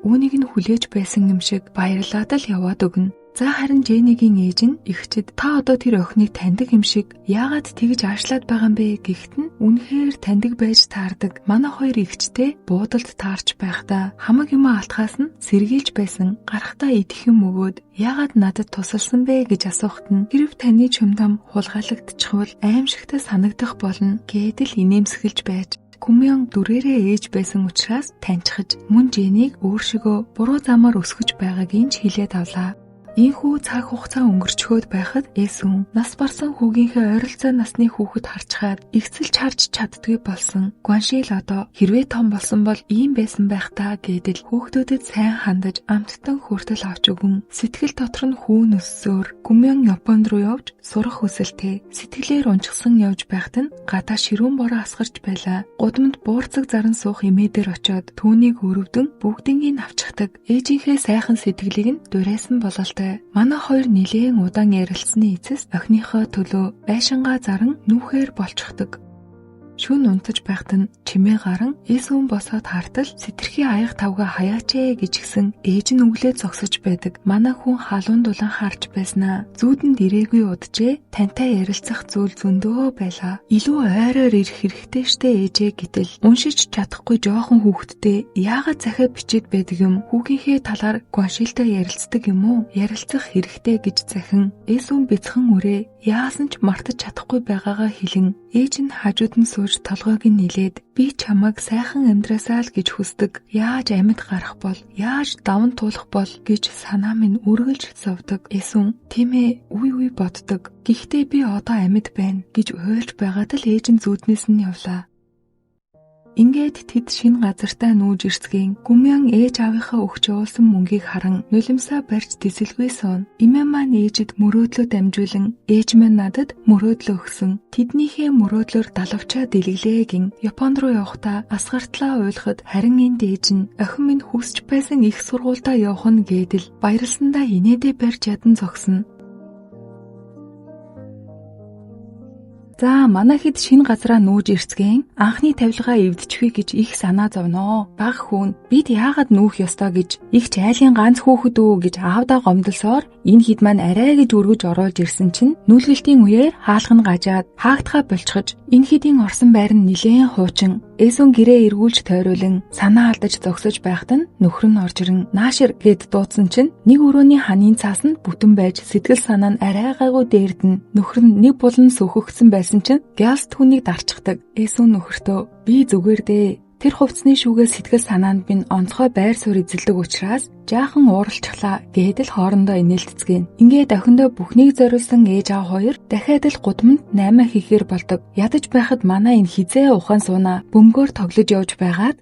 Үүнийг нь хүлээж байсан юм шиг баярлаад л яваад өгнө. За харин Женигийн ээж нь эгчэд та одоо тэр охиныг таньдаг юм шиг яагаад тэгж аашлаад байгаа юм бэ гэхэд нь үнэхээр таньдаг байж таардаг. Манай хоёр эгчтэй буудалд таарч байхдаа хамаг юмаа алтхаас нь сэргийлж байсан. Гарахтаа идэх юм өгөөд яагаад надад тусалсан бэ гэж асуухад нь хэрв таны чумдам хулгайлагдчихвал аимшигтай санагдах болно гэдэл инээмсэглэж байж Күмян дүрээрээ ээж байсан учраас таньчихж мөн Женийг өөршигөө буруу замаар өсгөж байгааг нь ч хэлээд авлаа. Ийхүү цаг хугацаа өнгөрчхөөд байхад Эсүн нас барсан хүүгийнхээ ойролцоо насны хүүхэд харчхаад эгцэлж харж чаддгүй болсон. Гуаншил одоо хэрвээ том болсон бол ийм байсан байх та гэдэл хүүхдүүдэд сайн хандаж амттан хүртэл авч өгөн сэтгэл дотор нь хүүн өссөөр Күмян Японд руу явж сурах хүсэлтэй сэтгэлээр унчсан явж байхад нь гадаа ширүүн бороо асгарч байлаа. Гудамд буурцаг заран суух эмээ дээр очиод түүнийг өрөвдөн бүгднийг авчихдаг. Ээжийнхээ сайхан сэтгэлийг нь дурайсан бололтой. Манай хоёр нилээн удаан ярилцсаны эцэс охиныхоо төлөө байшингаа заран нүүхээр болчихдог. Шүн унтаж байхад нь чимээ гаран Эсүн босоод хартал сэтэрхий аяга тавга хаяач ээ гэж гисэн ээж нь өглөө зогсож байдаг. Манай хүн халуун дулаан харж байснаа зүүдэнд ирээгүй уджээ тантай ярилцах зүйл зөндөө байлаа. Илүү ойроор ирэх хэрэгтэй штэ ээжээ гэтэл уншиж чадахгүй жоохон хүүхэдтэй яагаад захиа бичээд байдаг юм? Хүүгийнхээ талаар Гуаншилтай ярилцдаг юм уу? Ярилцах хэрэгтэй гэж захин Эсүн бяцхан үрээ яасан ч мартаж чадахгүй байгаагаа хэлэн ээж нь хажууд нь сууж толгойг нь нилээд би чамайг сайхан амьдраасаа л гэж хүсдэг. Яаж амьд гарах бол, яаж даван туулах бол гэж санаа минь үргэлж зовдөг. Эсүн тийм ээ үе үе боддог. Гэхдээ би одоо амьд байна гэж уйлж байгаад л ээж нь зүүднээс нь явлаа. Ингээд тэд шинэ газартаа нүүж ирцгээн Гүмян ээж аавынхаа өгч явуулсан мөнгийг харан нулимсаа барьж тэсэлгүй суун. Эмээ маань ээжид мөрөөдлөө дамжуулан ээж маань надад мөрөөдлөө өгсөн. Тэднийхээ мөрөөдлөөр далавчаа дэлгэлээ гин Японд руу явахдаа асгартлаа уйлахад харин энд ээж нь охин минь хүсч байсан их сургуульдаа явах нь гэдэл баярлсандаа инээдээ барьж ядан зогсно. За манай хэд шинэ газраа нүүж ирцгээн анхны тавилгаа эвдчихвээ гэж их санаа зовноо. Баг хүүн бид яагаад нүүх ёстой гэж их ч айлын ганц хүүхэд үү гэж аавдаа гомдолсоор Энэ хэд маань арай гэж өргөж оруулж ирсэн чинь нүүлгэлтийн үеэр хаалга нь гажаад хаагдхаа болчихож энэ хэдийн орсон байр нь нилээн хуучин. Эсүн гэрээ эргүүлж тойруулан санаа алдаж зогсож байхад нь нөхөр нь орж ирэн наашир гэд дуудсан чинь нэг өрөөний ханын цаас нь бүтэн байж сэтгэл санаа нь арай гайгүй дээрдэн. Нөхөр нь нэг булан сөхөгдсөн байсан чинь гялс түүнийг дарчхдаг. Эсүн нөхөртөө би зүгээр дээ. Тэр хувцсны шүүгээ сэтгэл санаанд минь онцгой байр суурь эзэлдэг учраас жаахан ууралчихлаа гээд л хоорондоо инээлтцгээн. Ингээд охиндоо бүхнийг зориулсан ээж аав хоёр дахиад л гудамд 8 хийхээр болдог. Ядаж байхад манай энэ хизээ ухаан сууна бөмбөгөөр тоглож явж байгаад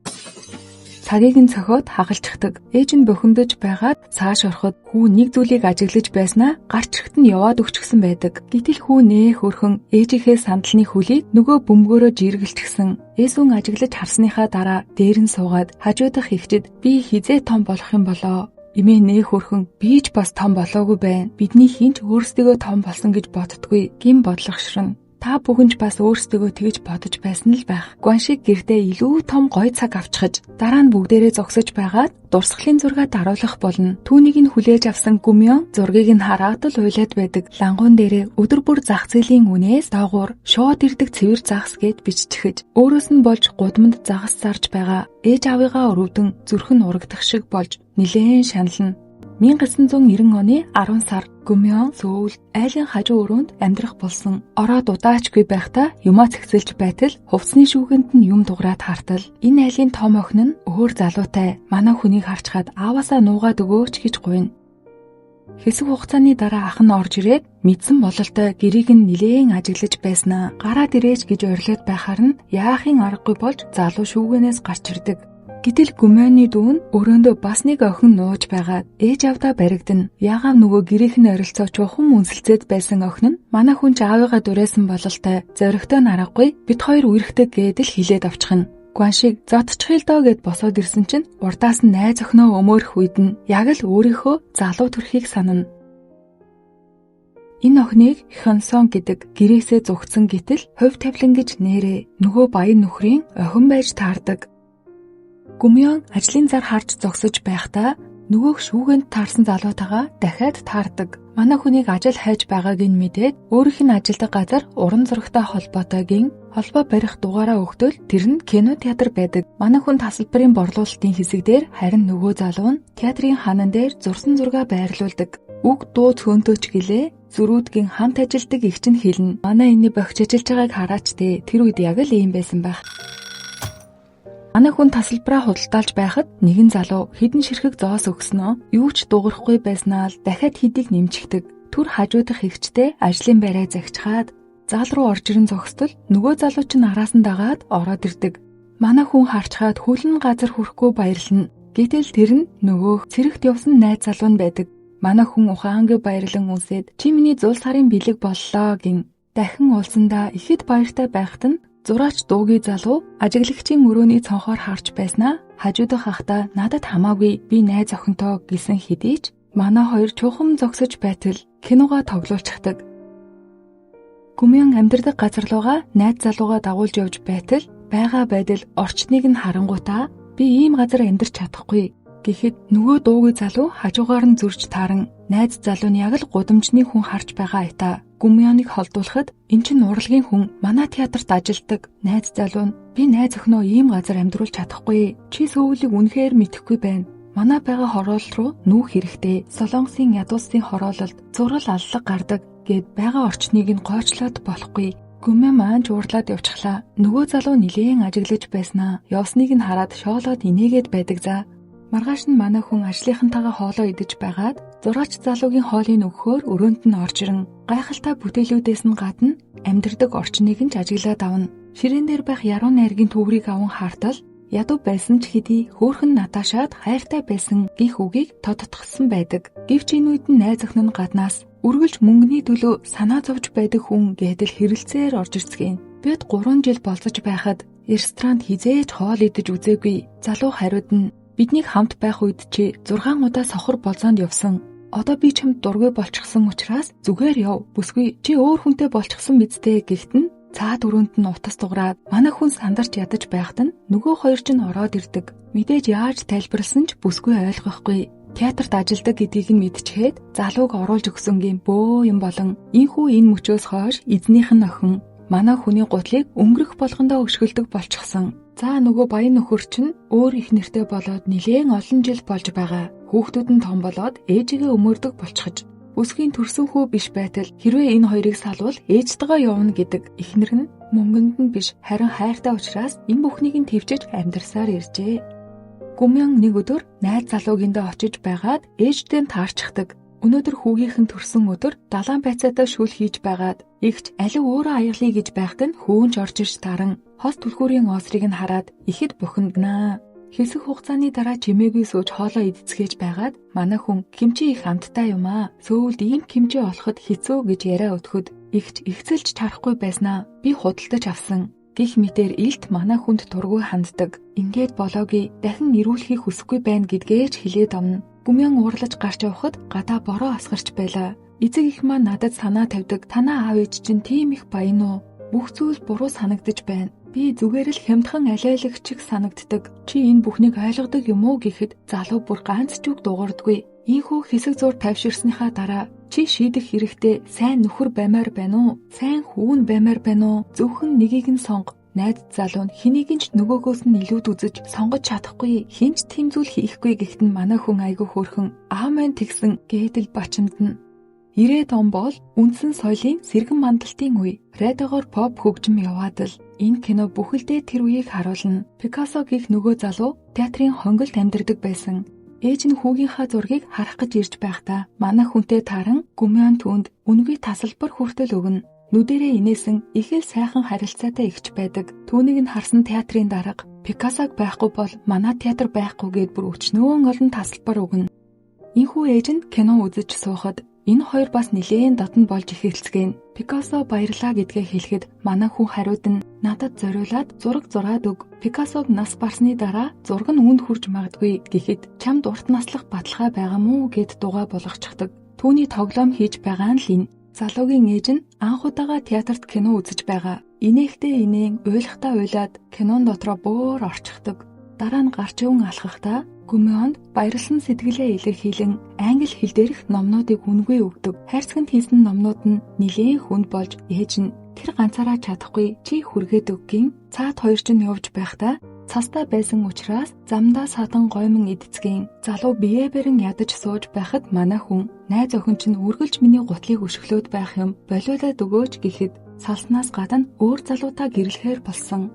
цагийг нь цохиод хагалчихдаг. Ээж нь бухимдаж байгаад цааш ороход хүү нэг зүйлийг ажиглаж байснаа гарч ирэхэд нь яваад өгчихсөн байдаг. Гэтэл хүү нээ хөрхөн ээжийнхээ сандалны хөлийг нөгөө бөмбөгөөрөө жиргэлчихсэн. Эсүн ажиглаж харсныхаа дараа дээр нь суугаад хажуудах ихчэд би хизээ том болох юм болоо. Эмээ нээ хөрхөн би ч бас том болоогүй байна. Бидний хинч өөрсдийгөө том болсон гэж боддгүй. Гин бодлогошрно. Та бүхэн ч бас өөрсдийгөө тэгж бодож байсан л байх. Гуаншиг гэртээ илүү том гой цаг авчихаж дараа нь бүгдээрээ зогсож байгаад дурсгалын зургаа даруулах болно. Түүнийг нь хүлээж авсан Гүмён зургийг нь хараад л уйлаад байдаг. Лангуун дээрээ өдөр бүр зах зээлийн үнээс доогуур шууд ирдэг цэвэр загас гэд биччихэж өөрөөс нь болж гудамд загас зарж байгаа ээж аавыгаа өрөвдөн зүрх нь урагдах шиг болж нилээн шанална. 1990 оны 10 сар Гүмён Сөүл айлын хажуу өрөөнд амьдрах болсон. Ороод удаачгүй байхдаа юмаа цэгцэлж байтал хувцсны шүүгэнд нь юм дуграад хартал. Энэ айлын том охин нь өөр залуутай. Манай хүнийг харчхаад ааваасаа нуугаад өгөөч гэж гуйна. Хэсэг хугацааны дараа ах нь орж ирээд мэдсэн бололтой гэрийг нь нилээн ажиглаж байснаа. Гараад ирээч гэж орилоод байхаар нь яахын аргагүй болж залуу шүүгэнээс гарч ирдэг. Гэтэл Гүмёны дүү нь өрөөндөө бас нэг охин нууж байгаад ээж аавдаа баригдана. Яагаад нөгөө гэрийнх нь орилцоо чухам үнсэлцээд байсан охин нь манай хүн ч аавыгаа дуриасан бололтой зоригтой наргагүй бид хоёр үерхдэг гээд л хилээд авчихна. Гуаншиг зодчихъя л доо гэд босоод ирсэн чинь урдаас нь найз охиноо өмөөрөх үед нь яг л өөрийнхөө залуу төрхийг санана. Энэ охиныг Хёнсон гэдэг гэрээсээ зугтсан гэтэл хувь тавилан гэж нэрээ нөгөө баян нөхрийн охин байж таардаг. Гүмён ажлын зар харж зогсож байхдаа нөгөөх шүүгэнд таарсан залуутайгаа дахиад таардаг. Манай хүнийг ажил хайж байгааг нь мэдээд өөрийнх нь ажилдаг газар уран зурагтай холбоотой гин холбоо барих дугаараа өгтөл тэр нь кино театр байдаг. Манай хүн тасалбарын борлуулалтын хэсэг дээр харин нөгөө залуу нь театрын ханан дээр зурсан зургаа байрлуулдаг. Үг дуу цөөнтөөч гэлээ зөрүүдгийн хамт ажилдаг эгч нь хэлнэ. Манай энэний бохиж ажиллаж байгааг хараач дээ. Тэр үед яг л ийм байсан байх. Манай хүн тасалбараа худалдаалж байхад нэгэн залуу хэдэн ширхэг зоос өгснөө юу ч дуугарахгүй байснаа л дахиад хэдийг нэмчихдэг. Түр хажуудах эгчтэй ажлын байраа загчхаад зал руу орж ирэн зогсдол нөгөө залуу чинь араас нь дагаад ороод ирдэг. Манай хүн харчхаад хөлн газар хүрэхгүй баярлна. Гэтэл тэр нь нөгөөх цэрэгт явсан найз залуу нь байдаг. Манай хүн ухаангүй баярлан үнсээд чи миний зул сарын бэлэг боллоо гин. Дахин уулзсандаа ихэд баяртай байхад нь зураач дуугийн залуу ажиглагчийн өрөөний цонхоор харж байснаа хажуудах ахта надад хамаагүй би найз охинтоо гэсэн хэдий ч манай хоёр чухам зогсож байтал киногоо тоглуулчихдаг. Гүмэн амьдардаг газар руугаа найз залуугаа дагуулж явж байтал байгаа байдал орчныг нь харангуйтаа би ийм газар амьдарч чадахгүй гэхэд нөгөө дуугийн залуу хажуугаар нь зөрж тааран найз залуу нь яг л гудамжны хүн харж байгаа айтаа. Гүмёныг холдуулахад эн чинь урлагийн хүн манай театрт ажилладаг найз залуу нь би найз охиноо ийм газар амьдруулж чадахгүй. Чи Сөүлийг үнэхээр мэдэхгүй байна. Манай байгаа хороолол руу нүүх хэрэгтэй. Солонгосын ядуусын хороололд зурал аллаг гардаг гэд байгаа орчныг нь гойчлоод болохгүй. Гүмэ маань ч уурлаад явчихлаа. Нөгөө залуу нилээн ажиглаж байснаа. Явсныг нь хараад шоолоод инээгээд байдаг за. Маргааш нь манай хүн ажлынхантайгаа хоолоо идэж байгаад зураач залуугийн хоолыг өгөхөөр өрөөнд нь орж ирэн гайхалтай бүтээлүүдээс нь гадна амьдардаг орчныг нь ч ажиглаад авна. Ширээн дээр байх яруу найргийн төврийг аван хартал ядуу байсан ч хэдий хөөрхөн Наташад хайртай байсан гих үгийг тодтогсон байдаг. Гэвч энэ үед нь найз охин нь гаднаас үргэлж мөнгөний төлөө санаа зовж байдаг хүн гэдэл хэрэлцээр орж ирцгээн. Бид 3 жил болцож байхад ресторанд хизээж хоол идэж үзээгүй. Залуу хариуд нь биднийг хамт байх үед чи 6 удаа сохор болзоонд явсан. Одоо би чамд дургүй болчихсон учраас зүгээр яв. Бүсгүй чи өөр хүнтэй болчихсон биз дээ гэхэд нь цаад өрөөнд нь утас дуграад манай хүн сандарч ядаж байхад нь нөгөө хоёр чинь ороод ирдэг. Мэдээж яаж тайлбарласан ч бүсгүй ойлгохгүй. Театрт ажилдаг гэдгийг нь мэдчихэд залууг оруулж өгсөнгийн бөө юм болон инхүү энэ мөчөөс хойш эзнийх нь охин манай хүний гутлыг өнгөрөх болгондоо өшгөлдөг болчихсон. За нөгөө баян нөхөр чинь өөр их нэртэй болоод нилээн олон жил болж байгаа. Хүүхдүүд нь том болоод ээжигээ өмөрдөг болчихож бүсгийн төрсөн хүү биш байтал хэрвээ энэ хоёрыг салвал ээжтэйгээ явна гэдэг эхнэр нь мөнгөнд нь биш харин хайртай учраас энэ бүхнийг нь твжиж амьдарсаар иржээ. Гүмян нэг өдөр найз залуугиндээ очиж байгаад ээжтэй нь таарчихдаг. Өнөөдөр хүүгийнх нь төрсөн өдөр далайн байцаатай шүл хийж байгаад эгч алив өөрөө аяглая гэж байхад нь хүүнч орж ирж таран хос түлхүүрийн оосрыг нь хараад ихэд бухимднаа. Хэсэг хугацааны дараа чимээгүй сууж хоолоо идцгээж байгаад манай хүн кимчи их амттай юм аа. Сөүлд ийм кимчи олоход хэцүү гэж яриа өтгөхөд эгч ихцэлж чарахгүй байснаа би худалдаж авсан. Гэх мэтэр илт манай хүнд тургүй ханддаг. Ингээд болоогүй дахин ирүүлэхийг хүсэхгүй байна гэдгээ ч хэлээд амна. Гүмян уурлаж гарч явхад гадаа бороо асгарч байлаа. Эцэг их маань надад санаа тавьдаг. Танаа аав ээж чинь тийм их баян уу? Бүх зүйл буруу санагдаж байна. Би зүгээр л хямдхан алиалагч санагддаг. Чи энэ бүхнийг ойлгодог юм уу гэхэд залуу бүр ганц ч үг дуугардаггүй. Ийхүү хэсэг зур тайвширсныхаа дараа чи шийдэх хэрэгтэй сайн нөхөр баймаар байна уу? Сайн хүүн баймаар байна уу? Зөвхөн нэгийг нь сонго. Найз залуу нь хэнийг нь ч нөгөөгөөс нь илүүд үзэж сонгож чадахгүй, хэн ч тийм зүйл хийхгүй гэхэд нь манай хүн айгүй хөөрхөн аав маань тэгсэн гэдэл бачимдна. 90-ад он бол үндсэн соёлын сэргэн мандалтын үе. Радиогоор поп хөгжим яваад л энэ кино бүхэлдээ тэр үеийг харуулна. Пикассо гэх нөгөө залуу театрын хонголд амьдардаг байсан. Ээж нь хүүгийнхаа зургийг харах гэж ирж байхдаа манай хүнтэй тааран Гүмян түүнд үнэгүй тасалбар хүртэл өгнө. Нүдэрээ инээсэн их л сайхан харилцаатай эгч байдаг. Түүнийг нь харсан театрын дарга Пикассог байхгүй бол манай театр байхгүй гэд бүр өчнөөн олон тасалбар өгнө. Энхүү ээж нь кино үзэж суухад энэ хоёр бас нилээн дотн болж эхэлцгээнэ. Пикассо баярлаа гэдгээ хэлэхэд манай хүн хариуд нь надад зориулаад зураг зураад өг. Пикассог нас барсны дараа зураг нь үүнд хүрж магадгүй гэхэд чамд урт наслах баталгаа байгаа мүү гэд дугаа болгочихдаг. Түүний тоглоом хийж байгаа нь л энэ. Залуугийн ээж нь анх удаага театрт кино үзэж байгаа. Инээхдээ инээн, уйлахдаа уйлаад кинон дотроо бөөр орчихдог. Дараа нь гарч яван алхахдаа Гүмионд баярлсан сэтгэлээ илэрхийлэн англи хэл дээрх номнуудыг үнэгүй өгдөг. Хайрцагт хийсэн номнууд нь нилээн хүнд болж ээж нь тэр ганцаараа чадахгүй чи хүргээд өггийн цаад хоёр чинь явж байхдаа цастаа байсан учраас замдаа садан гоймон идцгэн залуу бие барин ядаж сууж байхад манай хүн найз охин чинь үргэлж миний гутлыг өшөглөөд байх юм болиулаад өгөөч гэхэд салснаас гадна өөр залуутай гэрлэхээр болсон.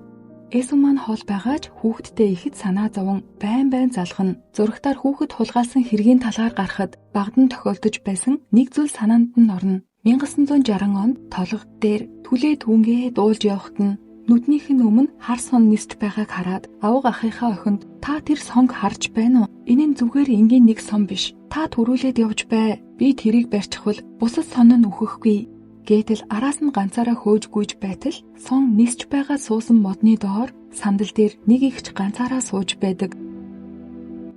Эсүн маань хол байгаа ч хүүхэдтэй ихэд санаа зовон байн байн залхна. Зурагтаар хүүхэд хулгайлсан хэргийн талаар гарахад багдан тохиолдож байсан нэг зүйл санаанд нь орно. 1960 онд толгод дээр түлээ түүнгээ дуулж явахад нь нүднийх нь өмнө хар сон нисч байгааг хараад авга ахынхаа охинд та тэр сонг харж байна уу? Энэ нь зүгээр энгийн нэг сон биш. Та түрүүлээд явж бай. Би тэрийг барьчихвал бусад сон нь үхэхгүй. Гэтэл араас нь ганцаараа хөөж гүйж байтал сон нисч байгаа суусан модны доор сандал дээр нэг ихч ганцаараа сууж байдаг.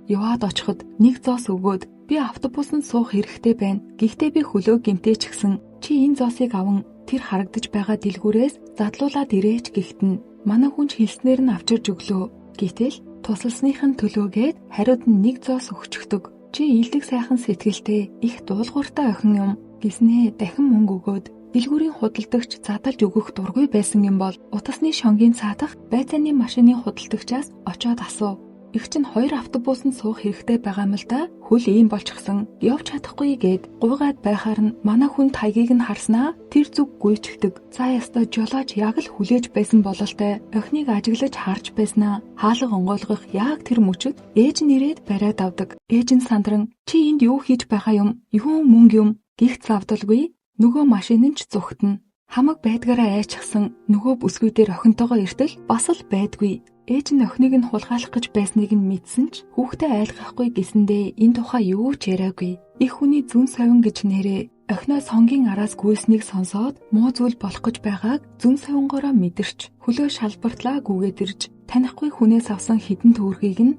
Яваад очиход нэг зоос өгөөд би автобусанд суух хэрэгтэй байна. Гэхдээ би хөлөө гэмтээчихсэн. Чи энэ зоосыг аван тэр харагдаж байгаа дэлгүүрээс задлуулад ирээч гэхэд нь манай хүн ч хэлснээр нь авчирж өглөө. Гэтэл тусалсных нь төлөөгээд хариуд нь нэг зоос өгчихдөг. Чи илдэг сайхан сэтгэлтэй их дуулууртай охин юм гэснээ дахин мөнгө өгөөд дэлгүүрийн худалдагч задалж өгөх дургүй байсан юм бол утасны шонгийн цаадах байцааны машины худалдагчаас очоод асуу. Эх чинь хоёр автобусанд суух хэрэгтэй байгаа юм л да. Хөл ийм болчихсон. Явж чадахгүй гээд гуйгаад байхаар нь манай хүн таягийг нь харснаа тэр зүг гүйчихдэг. За ястой жолооч яг л хүлээж байсан бололтой. Охиныг ажиглаж харж байснаа хаалга онгойлгох яг тэр мөчөд ээж нь ирээд бариад авдаг. Ээж нь сандран чи энд юу хийж байгаа юм? Юун мөнгө юм? Гих завдалгүй нөгөө машин нь ч зүхтэнэ. Хамаг байдгаараа айчихсан нөгөө бүсгүй дээр охинтойгоо эртэл бас л байдгүй. Ээж нь охиныг нь хулгайлах гэж байсныг нь мэдсэн ч хүүхдээ айлгахгүй гэсэндээ энэ тухай юу ч яриагүй. Их хүний зүүн совин гэж нэрээ охиноо сонгийн араас гүйснийг сонсоод муу зүйл болох гэж байгааг зүүн совингоороо мэдэрч хөлөө шалбартлаа гүгээд ирж танихгүй хүнээс авсан хідэн төгрөгийг нь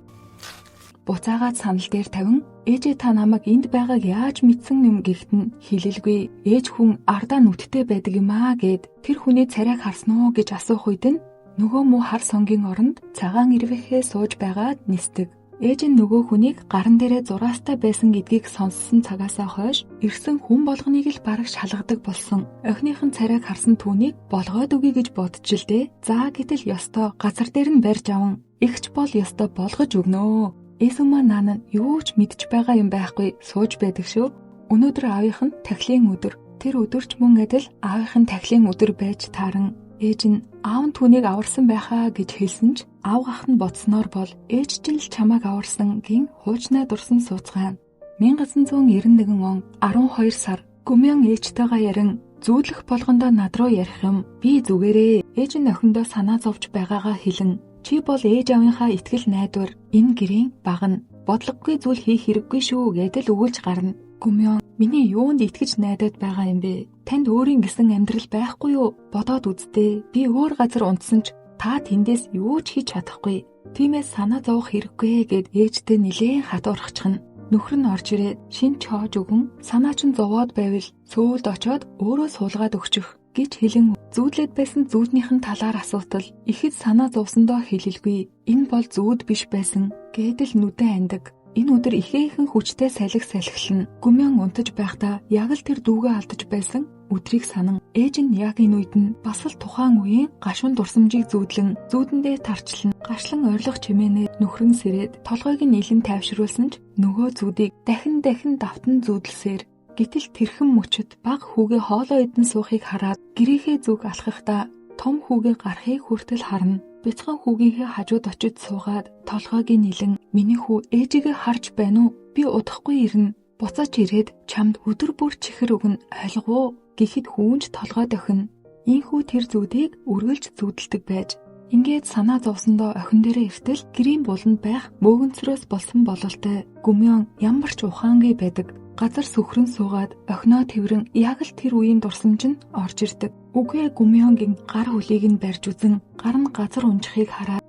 буцаагаад санал дээр тавин ээжээ та намайг энд байгааг яаж мэдсэн юм гэхэд нь хилэлгүй. Ээж хүн ардаа нүдтэй байдаг юм аа гэд тэр хүний царайг харсан уу гэж асуух үед нь нөгөө муу хар сонгийн оронд цагаан ирвэхээ сууж байгаад нисдэг. Ээж нь нөгөө хүнийг гаран дээрээ зураастай байсан гэдгийг сонссон цагаасаа хойш ирсэн хүн болгоныг л бараг шалгадаг болсон. Охиных нь царайг харсан түүнийг болгоод өгье гэж бодож л дээ. За гэтэл ёстой газар дээр нь барьж аван эгч бол ёстой болгож өгнөө. Эсүмаа наан нь юу ч мэдж байгаа юм байхгүй сууж байдаг шүү. Өнөөдөр аавынх нь тахилын өдөр. Тэр өдөрч мөн адил аавынх нь тахилын өдөр байж тааран ээж нь аав нь түүнийг аварсан байхаа гэж хэлсэн ч аавгах нь бодсноор бол ээж чинь л чамайг аварсан гин хуучнаа дурсан сууцгаана. 1991 он 12 сар Гүмэн ээжтэйгээ ярин зүүдлэх болгондоо над руу ярих юм. Би зүгээрээ ээж нь охиндоо санаа зовж байгаагаа хэлэн чи бол ээж аавынхаа итгэл найдвар энэ гэрийн баг нь бодлогогүй зүйл хийх хэрэггүй шүү гэдэл өгүүлж гарна. Гүмэн миний юунд итгэж найдаад байгаа юм бэ? Танд өөрийн гэсэн амьдрал байхгүй юу? Бодоод үздээ. Би өөр газар унтсан ч та тэндээс юу ч хийж чадахгүй. Тиймээс санаа зовох хэрэггүй гэд ээжтэй нилээн хатуурхчихна. Нөхөр нь орж ирээд шин чоож өгөн санаа чинь зовоод байвал сөүлд очоод өөрөө суулгаад өгчих гэж хэлэн зүүдлээд байсан зүүднийх нь талаар асуутал ихэд санаа зовсондоо хэлэлгүй. Энэ бол зүүд биш байсан гэдэл нүдэн андаг. Энэ өдөр ихээхэн хүчтэй салхи салхилна. Гүмэн унтаж байхдаа яг л тэр дүүгээ алдаж байсан өдрийг санан ээж нь яг энэ үед нь бас л тухайн үеийн гашуун дурсамжийг зүүдлэн зүүдэндээ тарчлан гашлан ойрлох чимээнээ нөхрөн сэрээд толгойг нь илэн тайвшруулсан ч нөгөө зүүдийг дахин дахин давтан зүүдэлсээр гэтэл тэрхэн мөчөд баг хүүгээ хоолоо идэн суухыг хараад гэрийнхээ зүг алхахдаа том хүүгээ гарахыг хүртэл харна. Бяцхан хүүгийнхээ хажууд очиж суугаад толгойг нь илэн миний хүү ээжигээ харж байна уу? Би удахгүй ирнэ. Буцаж ирээд чамд өдөр бүр чихэр өгнө ойлгов уу? Гэхэд хүүнч толгой дохино. Ийхүү тэр зүүдийг үргэлж зүүдэлдэг байж ингээд санаа зовсондоо охин дээрээ эртэл гэрийн буланд байх мөөгөнцрөөс болсон бололтой Гүмэн ямар ч ухаангүй байдаг. Газар сүхрэн суугаад охиноо тэрэн яг л тэр үеийн дурсамж нь орж ирдэг. Үгүй Гүмэнгийн гар хөлийг нь барьж үзэн гар нь газар унжихыг хараад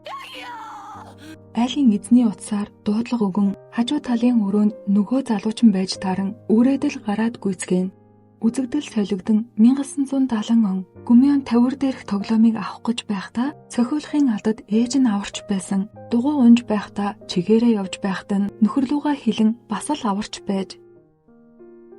айлын эзний утсаар дуудлага өгөн хажуу талын өрөөнд нөгөө залуучин байж тааран үрээд л гараад гүйцгэн. Үзэгдэл солигдон 1970 он Гүмэн тавир дээрх тоглоомыг авах гэж байхдаа цохиулахын алдад ээж нь аварч байсан. Дугуй унж байхдаа чигээрээ явж байхад нь нөхөрлүүгээ хилэн бас л аварч байж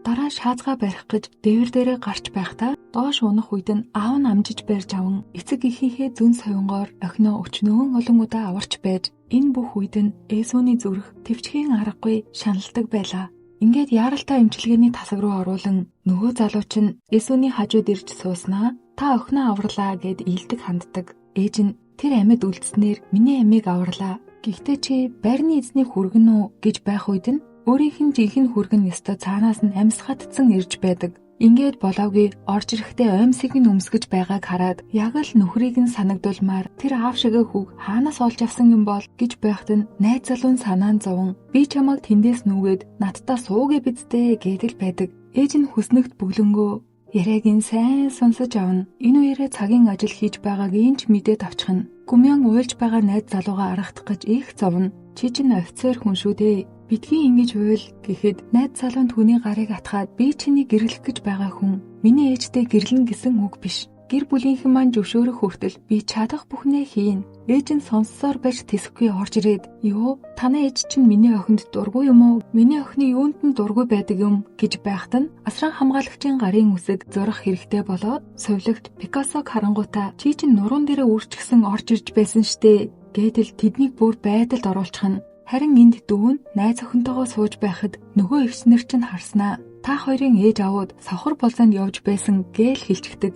дараа шаазгаа барих гэж дээвэр дээрээ гарч байхдаа доош унах үед нь аав нь амжиж барьж аван эцэг эхийнхээ зөн совингоор охиноо өчнөөн олон удаа аварч байж энэ бүх үед нь Эсүний зүрх тэвчхийн аргагүй шаналдаг байлаа. Ингээд яаралтай эмчилгээний тасаг руу оруулан нөгөө залууч нь Эсүний хажууд ирж сууснаа та охиноо аварлаа гэд ийлдэг ханддаг. Ээж нь тэр амьд үлдснээр миний амийг аварлаа. Гэхдээ чи байрны эзнийг хүргэн үү гэж байх үед нь өөрийнх нь жинхэнэ хүргэн ёстой цаанаас нь амьсгатцсан ирж байдаг. Ингээд болоогүй орж ирэхдээ оймсыг нь өмсгөж байгааг хараад яг л нөхрийг нь санагдуулмаар тэр аав шигээ хүүг хаанаас олж авсан юм бол гэж байхад нь найз залуу нь санаан зовон би чамайг тэндээс нүгээд надтай суугээ бидтэй гэдэл байдаг. Ээж нь хүснэгт бөглөнгөө яриаг нь сайн сонсож авна. Энэ үеэрээ цагийн ажил хийж байгааг энэ ч мэдээд авчихна. Гүмэн уйлж байгаа найз залуугаа аргадах гэж их зовно. Чи чинь офицер хүн шүү дээ. Битгий ингэж уйл гэхэд найз залуу нь түүний гарыг атгаад би чиний гэрлэх гэж байгаа хүн. Миний ээжтэй гэрлэн гэсэн үг биш. Гэр бүлийнхэн маань зөвшөөрөх хүртэл би чадах бүхнээ хийнэ. Ээж нь сонссоор байж тэсэхгүй орж ирээд "Юу, танай ээж чинь миний охинд дургүй юм уу? Миний охины юунд нь дургүй байдаг юм?" гэж байхад нь асран хамгаалагчийн гарын үсэг зурах хэрэгтэй болоод совилогт Пикассог харангуйтаа "Чи чинь нуруунд дээрээ үрчгсэн орж ирж байсан штэ" гэдэл тэднийг бүр байдалд оруулчихна. Харин энд дүү нь найз охинтойгоо сууж байхад нөгөө эгчнэр чинь харснаа та хоёрын ээж авууд савхар болзонд явж байсан гээл хэлчихдэг.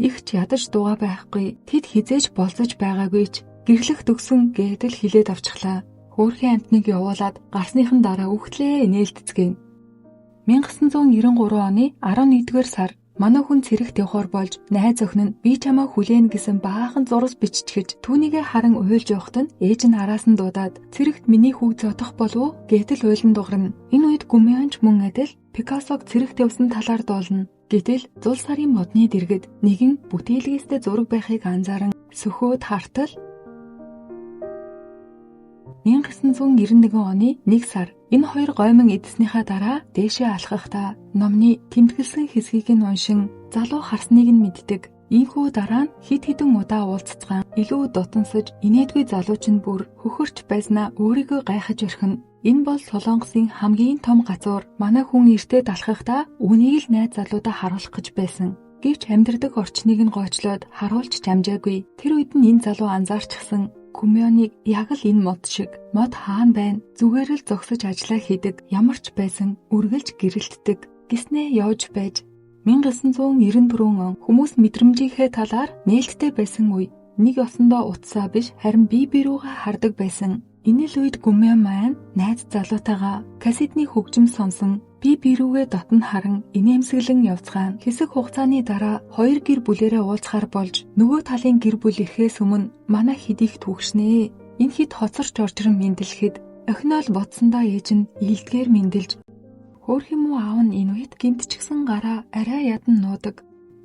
Их ч ядаж дууга байхгүй. Тэд хизээж болзож байгаагүй ч гэрлэх төгсөн гэдэл хилээд авчихлаа. Хөөрхийн амтныг явуулаад гарсныхан дараа үхтлээ нээлтцгэн. 1993 оны 11-р сар манай хүн цэрэгт явхаар болж найз охин нь би чамайг хүлээн гэсэн баахан зурас биччихэж түүнийгээ харан уйлж явахад нь ээж нь араас нь дуудаад цэрэгт миний хүүг зодох болов уу гэтэл уйлан дугарна. Энэ үед Гүмэнч мөн адил Пикассог цэрэгт явсан талаар дуулна. Гэтэл зул сарын модны дэргэд нэгэн бүтээлгээстэй зураг байхыг анзааран сөхөөд хартал 1991 оны 1 сар энэ хоёр гоймон эдснийхаа дараа дээшээ алхахдаа номны тэмдэглэсэн хэсгийг нь уншин залуу харсныг нь мэддэг. Ийхүү дараа нь хэд хэдэн удаа уулзцгаан илүү дутансаж инээдгүй залууч нь бүр хөхөрч байснаа өөрийгөө гайхаж орхино. Энэ бол Солонгосын хамгийн том газуур. Манай хүн эртээ далхахдаа үүнийг л найз залуудаа харуулах гэж байсан. Гэвч амьдардаг орчныг нь гоочлоод харуулж чамжаагүй. Тэр үед нь энэ залуу анзаарчихсан. Гүмёныг яг л энэ мод шиг. Мод хаана байна? Зүгээр л зогсож ажиллаа хийдэг. Ямар ч байсан үргэлж гэрэлтдэг. Гиснээ явж байж 1994 он хүмүүс мэдрэмжийнхээ талаар нээлттэй байсан үе. Нэг ёсондоо утсаа биш харин бие бирүүгээ хардаг байсан. Энэ л үед Гүмё маань найз залуутайгаа кассетны хөгжим сонсон бие бирүүгээ дотн харан инээмсэглэн явцгаана. Хэсэг хугацааны дараа хоёр гэр бүлээрээ уулзахаар болж нөгөө талын гэр бүл ирэхээс өмнө манай хэд их түгшнэ. Энэ хэд хоцорч оржрон мэндэлэхэд охиноо л бодсондоо ээж нь ийдгээр мэндэлж хөөх юм уу аав нь энэ үед гинтчихсэн гараа арай ядан нуудаг.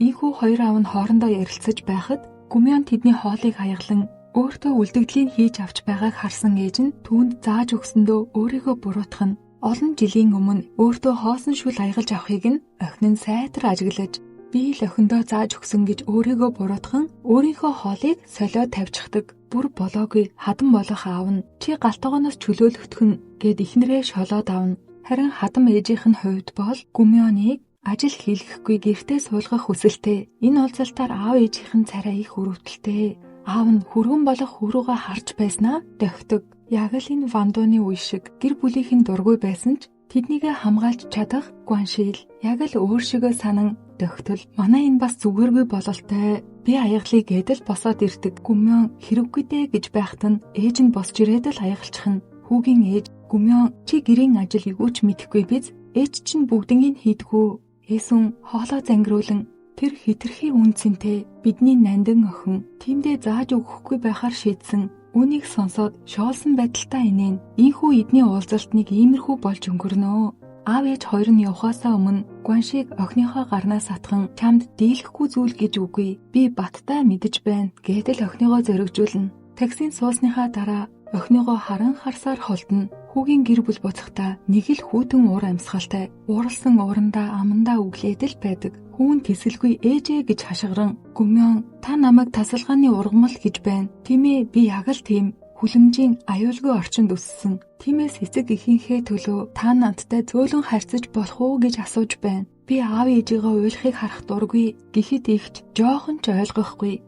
Ийхүү хоёр аав нь хоорондоо ярилцаж байхад Гүмён тэдний хоолыг хаяглан өөртөө үлдэгдлийн хийж авч байгааг харсан ээж нь түүнд зааж өгсөндөө өөрийгөө буруутгах нь. Олон жилийн өмнө өөртөө хоосон шүл аягалж авахыг нь охин нь сайтар ажиглаж би л охиндоо зааж өгсөн гэж өөрийгөө буруутган өөрийнхөө хоолыг солиод тавьчихдаг. Бүр болоогүй хадам болох аав нь чи галтгооноос чөлөөлөгдөх нь гэд эхнэрээ шолоод авна. Харин хадам ээжийнх нь хувьд бол Гүмёныг ажил хийлгэхгүй гэртээ суулгах хүсэлтэй. Энэ уулзалтаар аав ээжийнх нь царай их өрөвдөлтэй. Аав нь хүргэн болох хөрөөгөө харж байснаа дохидог. Яг л энэ Вандууны үе шиг гэр бүлийнх нь дургүй байсан ч тэднийгээ хамгаалж чадах Гуаншил яг л өөр шигээ санан дохитол манай энэ бас зүгээргүй бололтой. Би аяглыг гэдэл босоод ирдэг. Гүмён хэрэггүй дээ гэж байхад нь ээж нь босч ирээд л аягалчих нь. Хүүгийн ээж Гүмён чи гэрийн ажил юу ч мэдэхгүй биз? Ээж чинь бүгднийг хийдгүү. Эсүн хоолоо зангируулан тэр хитрхи үнцэнтэй бидний нандин охин тиймдээ зааж өгөхгүй байхаар шийдсэн. Үүнийг сонсоод шоолсон байдалтай инээн. Ийхүү эдний уулзалт нэг иймэрхүү болж өнгөрнөө. Аав ээж хоёр нь явхаасаа өмнө Гуаншиг охиныхоо гарнаас атхан чамд дийлэхгүй зүйл гэж үгүй. Би баттай мэдэж байна гэдэл охиныгоо зоригжуулна. Таксинд суусныхаа дараа охиныгоо харан харсаар холдоно. Хүүгийн гэр бүл буцахдаа нэг л хүйтэн уур амьсгалтай ууралсан уурандаа амандаа өглээд л байдаг. Хүүн тэсэлгүй ээжээ гэж хашгиран Гүмён та намайг тасалгааны ургамал гэж байна. Тийм ээ би яг л тийм хүлэмжийн аюулгүй орчинд өссөн. Тиймээс эцэг эхийнхээ төлөө та надтай зөөлөн харьцаж болох уу гэж асууж байна. Би аав ээжийгээ уйлахыг харах дургүй. Гэхэд ихч жоохон ч ойлгохгүй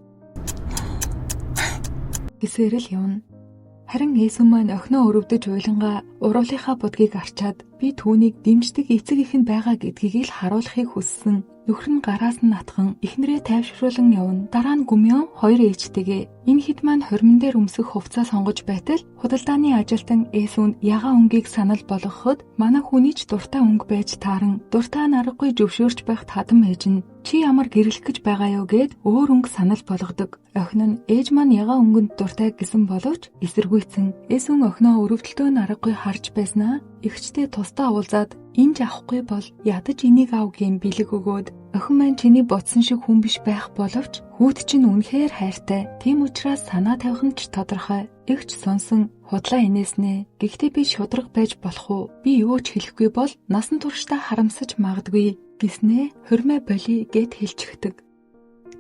гэсээр л явна. Харин Есүс маань охиноо өрөвдөж уйлангаа уруулынхаа будгийг арчаад би түүнийг дэмждэг эцэг их нь байгаа гэдгийг л харуулахыг хүссэн. Нөхөр нь гараас нь атхан эхнэрээ тайвшруулан явна. Дараа нь Гүмён хоёр ээжтэйгээ энэ хэд маань хормон дээр өмсөх хувцас сонгож байтал худалдааны ажилтан Есүнд ягаан өнгийг санал болгоход манай хүний ч дуртай өнгө байж тааран дуртай наргагүй зөвшөөрч байх хадам ээж нь чи ямар гэрлэх гэж байгаа юу гэд өөр өнгө санал болгодог. Охин нь ээж маань ягаан өнгөнд дуртай гэсэн боловч эсэргүүцэн Есүн охиноо өрөвдөлтөө наргагүй харж байснаа эгчтэй тусдаа уулзаад энд авахгүй бол ядаж энийг ав гэм бэлэг өгөөд охин маань чиний бодсон шиг хүн биш байх боловч хүүт чинь үнэхээр хайртай. Тийм учраас санаа тавих нь ч тодорхой. Эгч сонсон худлаа инээснэ. Гэхдээ би шудраг байж болох уу? Би юу ч хэлэхгүй бол насан туршдаа харамсаж магадгүй гэснээ хормой боли гэд хэлчихдэг.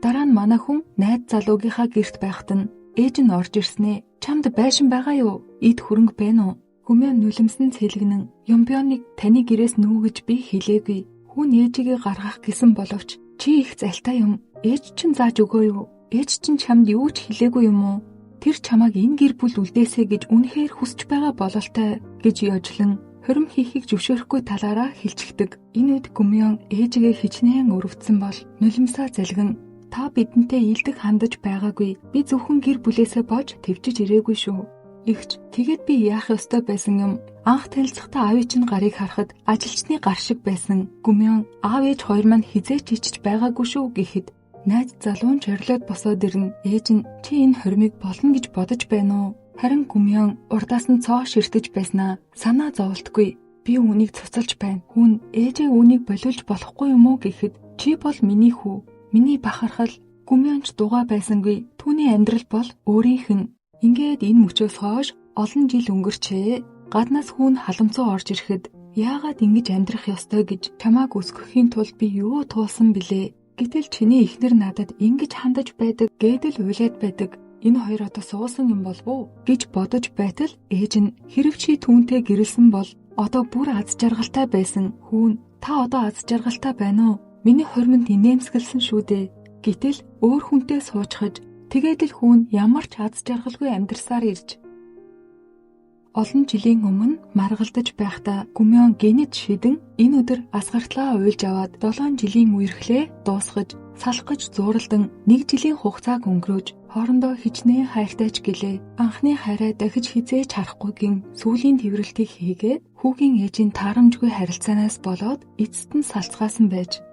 Дараа нь манай хүн найз залуугийнхаа гэрт байхад нь ээж нь орж ирснээ. Чамд байшин байгаа юу? Эд хөрөнгө байна уу? Гүмээ нулимсан цэлгэнэн Юмбионыг таны гэрээс нүү гэж би хэлээгүй. Хүн ээжигээ гаргах гэсэн боловч чи их залтай юм. Ээж чинь зааж өгөө юу? Ээж чинь чамд юу ч хэлээгүй юм уу? Тэр чамайг энэ гэр бүл үлдээсэй гэж үнэхээр хүсэж байгаа бололтой гэж ёжлон хорим хийхийг зөвшөөрөхгүй талаараа хэлчихдэг. Энэ үед Гүмён ээжигээ хичнээн өрөвдсөн бол нулимсаа залгин та бидэнтэй илдэг хандаж байгаагүй. Би зөвхөн гэр бүлээсээ болж төвчж ирээгүй шүү. Эгч тэгээд би яах ёстой байсан юм? Анх танилцахдаа аавын чинь гарыг харахад ажилчны гар шиг байсан. Гүмён аав ээж хоёр маань хизээч ичж байгаагүй шүү гэхэд найз залуу нь чорлоод босоод ирнэ. Ээж нь чи энэ хормыг болно гэж бодож байна уу? Харин Гүмён урдаас нь цоо ширтэж байснаа санаа зовлтгүй. Би үүнийг цуцалж байна. Хүн ээжээ үүнийг болиулж болохгүй юм уу гэхэд чи бол миний хүү. Миний бахархал Гүмён ч дугаа байсангүй. Түүний амьдрал бол өөрийнх нь. Ингээд энэ мөчөөс хойш олон жил өнгөрчээ. Гаднаас хүн халамцуу орж ирэхэд яагаад ингэж амьдрах ёстой гэж чамааг өсгөхийн тулд би юу туулсан билээ. Гэтэл чиний эхнэр надад ингэж хандаж байдаг гэдэл уйлаад байдаг. Энэ хоёр одоо суусан юм болов уу гэж бодож байтал ээж нь хэрв чи түүнтэй гэрэлсэн бол одоо бүр аз жаргалтай байсан. Хүүн та одоо аз жаргалтай байна уу? Миний хормонд инээмсэглэсэн шүү дээ. Гэтэл өөр хүнтэй суучхаж тэгээд л хүүн ямар ч аз жаргалгүй амьдрсаар ирж. Олон жилийн өмнө маргалдаж байхдаа Гүмён гэнэт шидэн энэ өдөр асгартлаа уйлж аваад 7 жилийн үерхлээ дуусгаж салах гэж зууралдан 1 жилийн хугацааг өнгөрөөж хоорондоо хичнээн хайртай ч гэлээ. Анхны хайраа дахиж хизээ ч харахгүй гин сүүлийн тэрвэрлтийг хийгээд хүүгийн ээжийн таарамжгүй харилцаанаас болоод эцэст нь салцгаасан байж.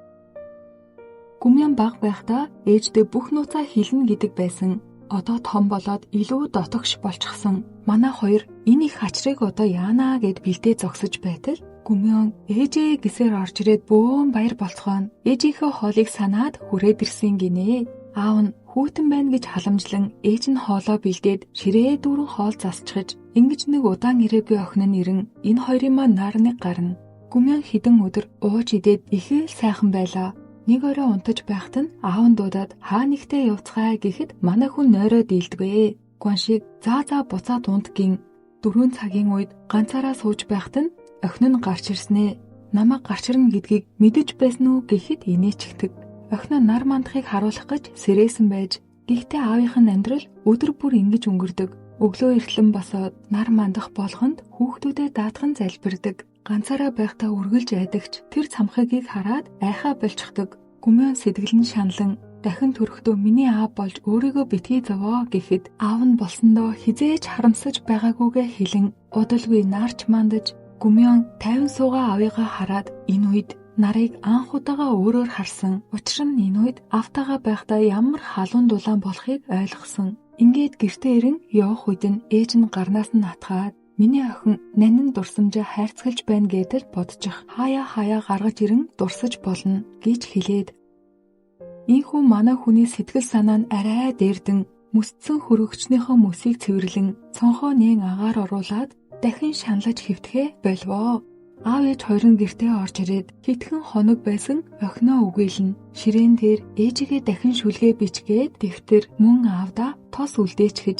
Гүмён бага байхдаа ээждээ бүх нууцаа хэлнэ гэдэг байсан. Одоо том болоод илүү дотогш болчихсон. Манай хоёр энэ их хачрыг одоо яанаа гэд бэлдээ зогсож байтал Гүмён ээжээ гэсээр орж ирээд бөөн баяр болцгооно. Ээжийнхээ хоолыг санаад хүрээд ирсэн гинэ. Аав нь хүүтэн байна гэж халамжлан ээж нь хоолоо бэлдээд ширээ дүүрэн хоол засчихаж ингэж нэг удаан ирээгүй охин нь ирэн энэ хоёрын маань нар нэг гарна. Гүмён хідэн өдөр ууж идээд их л сайхан байлаа. Нэг орой унтаж байхад нь аав нь дуудаад хаа нэгтээ явцгаая гэхэд манай хүн нойроо дийлдэгвэ. Гүн шиг заа заа буцаад унт гин. 4 цагийн үед ганцаараа сууж байхад нь охин нь гарч ирснээ. Намайг гарч ирнэ гэдгийг мэдэж байсан уу гэхэд инээчихдэг. Охиноо нар мандахыг харуулах гэж сэрээсэн байж гэхдээ аавынх нь амьдрал өдөр бүр ингэж өнгөрдөг. Өглөө эртлэн босоод нар мандах болгонд хүүхдүүдэд даатхан залбирдаг. Ганцаараа байхдаа үргэлж айдагч тэр цамхагийг хараад айхаа болчихдог. Гүмён сэтгэл нь шаналан дахин төрөхдөө миний аав болж өөрийгөө битгий зовоо гэхэд аав нь болсондоо хизээж харамсаж байгаагүйгээ хэлэн удалгүй нарч мандаж Гүмён 50 суугаа аавыгаа хараад энэ үед нарыг анх удаага өөрөөр харсан. Учир нь энэ үед аавтайгаа байхдаа ямар халуун дулаан болохыг ойлгосон. Ингээд гэртээ ирэн явах үед нь ээж нь гарнаас нь атгаад миний охин нанин дурсамжаа хайрцаглаж байна гэдэл бодчих. Хаяа хаяа гаргаж ирэн дурсаж болно гэж хэлээд ийхүү манай хүний сэтгэл санаа нь арай дээрдэн мөсцсөн хөрөгчнийхөө мөсийг цэвэрлэн цонхоо нээн агаар оруулаад дахин шаналж хэвтэхээ болвоо. Аав ээж хоёр нь гэртээ орж ирээд хэдхэн хоног байсан охиноо үгийлнэ. Ширээн дээр ээжигээ дахин шүлгээ бичгээд дэвтэр мөн аавдаа тос үлдээчгэж.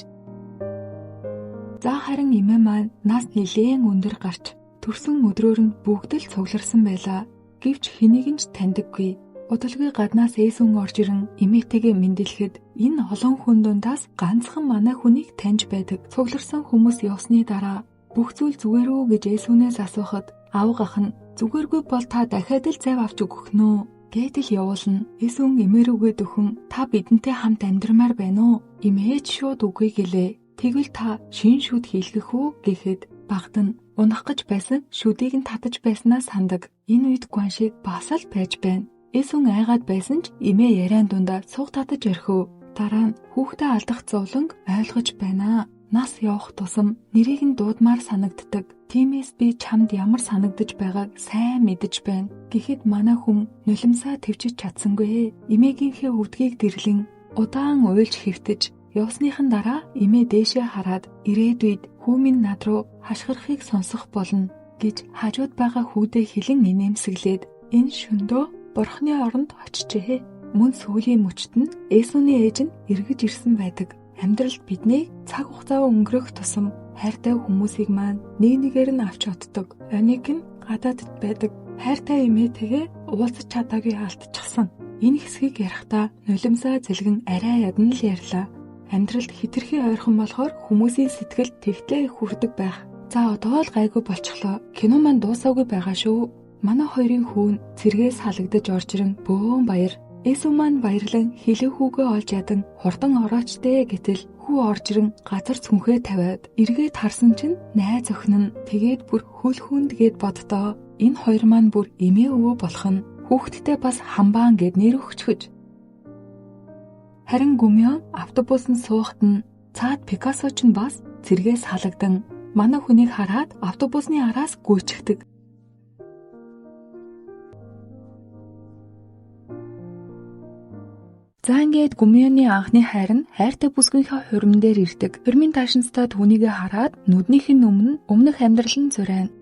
За харин эмээ маань нас нилээн өндөр гарч төрсөн өдрөөр нь бүгд л цугларсан байлаа. Гэвч хэнийг нь ч таньдаггүй. Удалгүй гаднаас ээсүн орж ирэн эмээтэйгээ мэндэлэхэд энэ олон хүн дундаас ганцхан манай хүнийг таньж байдаг. Цугларсан хүмүүс явсны дараа бүх зүйл зүгээр үү гэж ээсүнээс асуухад авга ах нь зүгээргүй бол та дахиад л зав авч өгөх нөө гэдэл явуулна. Эсүн эмээ рүүгээ дөхөн та бидэнтэй хамт амьдрмаар байна уу? Эмээч шууд үгүй гэлээ. Тэгвэл та шин шүд хийлгэх үү гэхэд багт нь унах гэж байсан шүдийг нь татаж байснаа сандаг. Энэ үед гуан шиг бас л байж байна. Эсүн айгаад байсан ч эмээ яриан дундаа суг татаж орхив. Дараа нь хүүхдээ алдах зовлонг ойлгож байна. Нас явах тусам нэрийг нь дуудмаар санагддаг. Тиймээс би чамд ямар санагдаж байгааг сайн мэдэж байна. Гэхэд манай хүн нулимсаа төвчиж чадсангүй. Эмээгийнхээ өвдгийг дэрлэн удаан уйлж хэвтэж явсныхан дараа эмээ дээшээ хараад ирээдүйд хүү минь над руу хашгирахыг сонсох болно гэж хажууд байгаа хүүдээ хэлэн инээмсэглээд энэ шөндөө бурхны оронд очжээ. Мөн сүүлийн мөчт нь Эсүний ээж нь эргэж ирсэн байдаг. Амьдралд биднийг цаг хугацаа өнгөрөх тусам хайртай хүмүүсийг маань нэг нэгээр нь авч оддог. Оник нь гадаадд байдаг. Хайртай эмээтэйгээ уулзах чадаагүй алдчихсан. Энэ хэсгийг ярихдаа нулимсаа зэлгэн арай ядан л ярьлаа. Амьдралд хэтэрхий ойрхон болохоор хүмүүсийн сэтгэлд тэгтлээ их хүрдэг байх. За одоо л гайгүй болчихлоо. Кино маань дуусаагүй байгаа шүү. Манай хоёрын хүүн цэргээс халагдаж орж ирэн бөөн баяр. Эсү маань баярлан хилээ хүүгээ олж ядан хурдан орооч дээ гэтэл хүү орж ирэн газар цүнхээ тавиад эргээд харсан чинь найз охин нь тэгээд бүр хөл хүнд гээд боддоо. Энэ хоёр маань бүр эмээ өвөө болох нь хүүхдтэй бас хамбаан гэд нэр өгчгөж. Харин Гүмён автобусанд суухад нь цаад Пикассо ч нь бас цэргээс халагдан манай хүнийг хараад автобусны араас гүйчихдэг. За ингээд Гүмёны анхны хайр нь хайртай бүсгүйнхээ хурим дээр ирдэг. Хурмын таашинцтай түүнийгээ хараад нүднийх нь өмнө өмнөх амьдрал нь зурайна.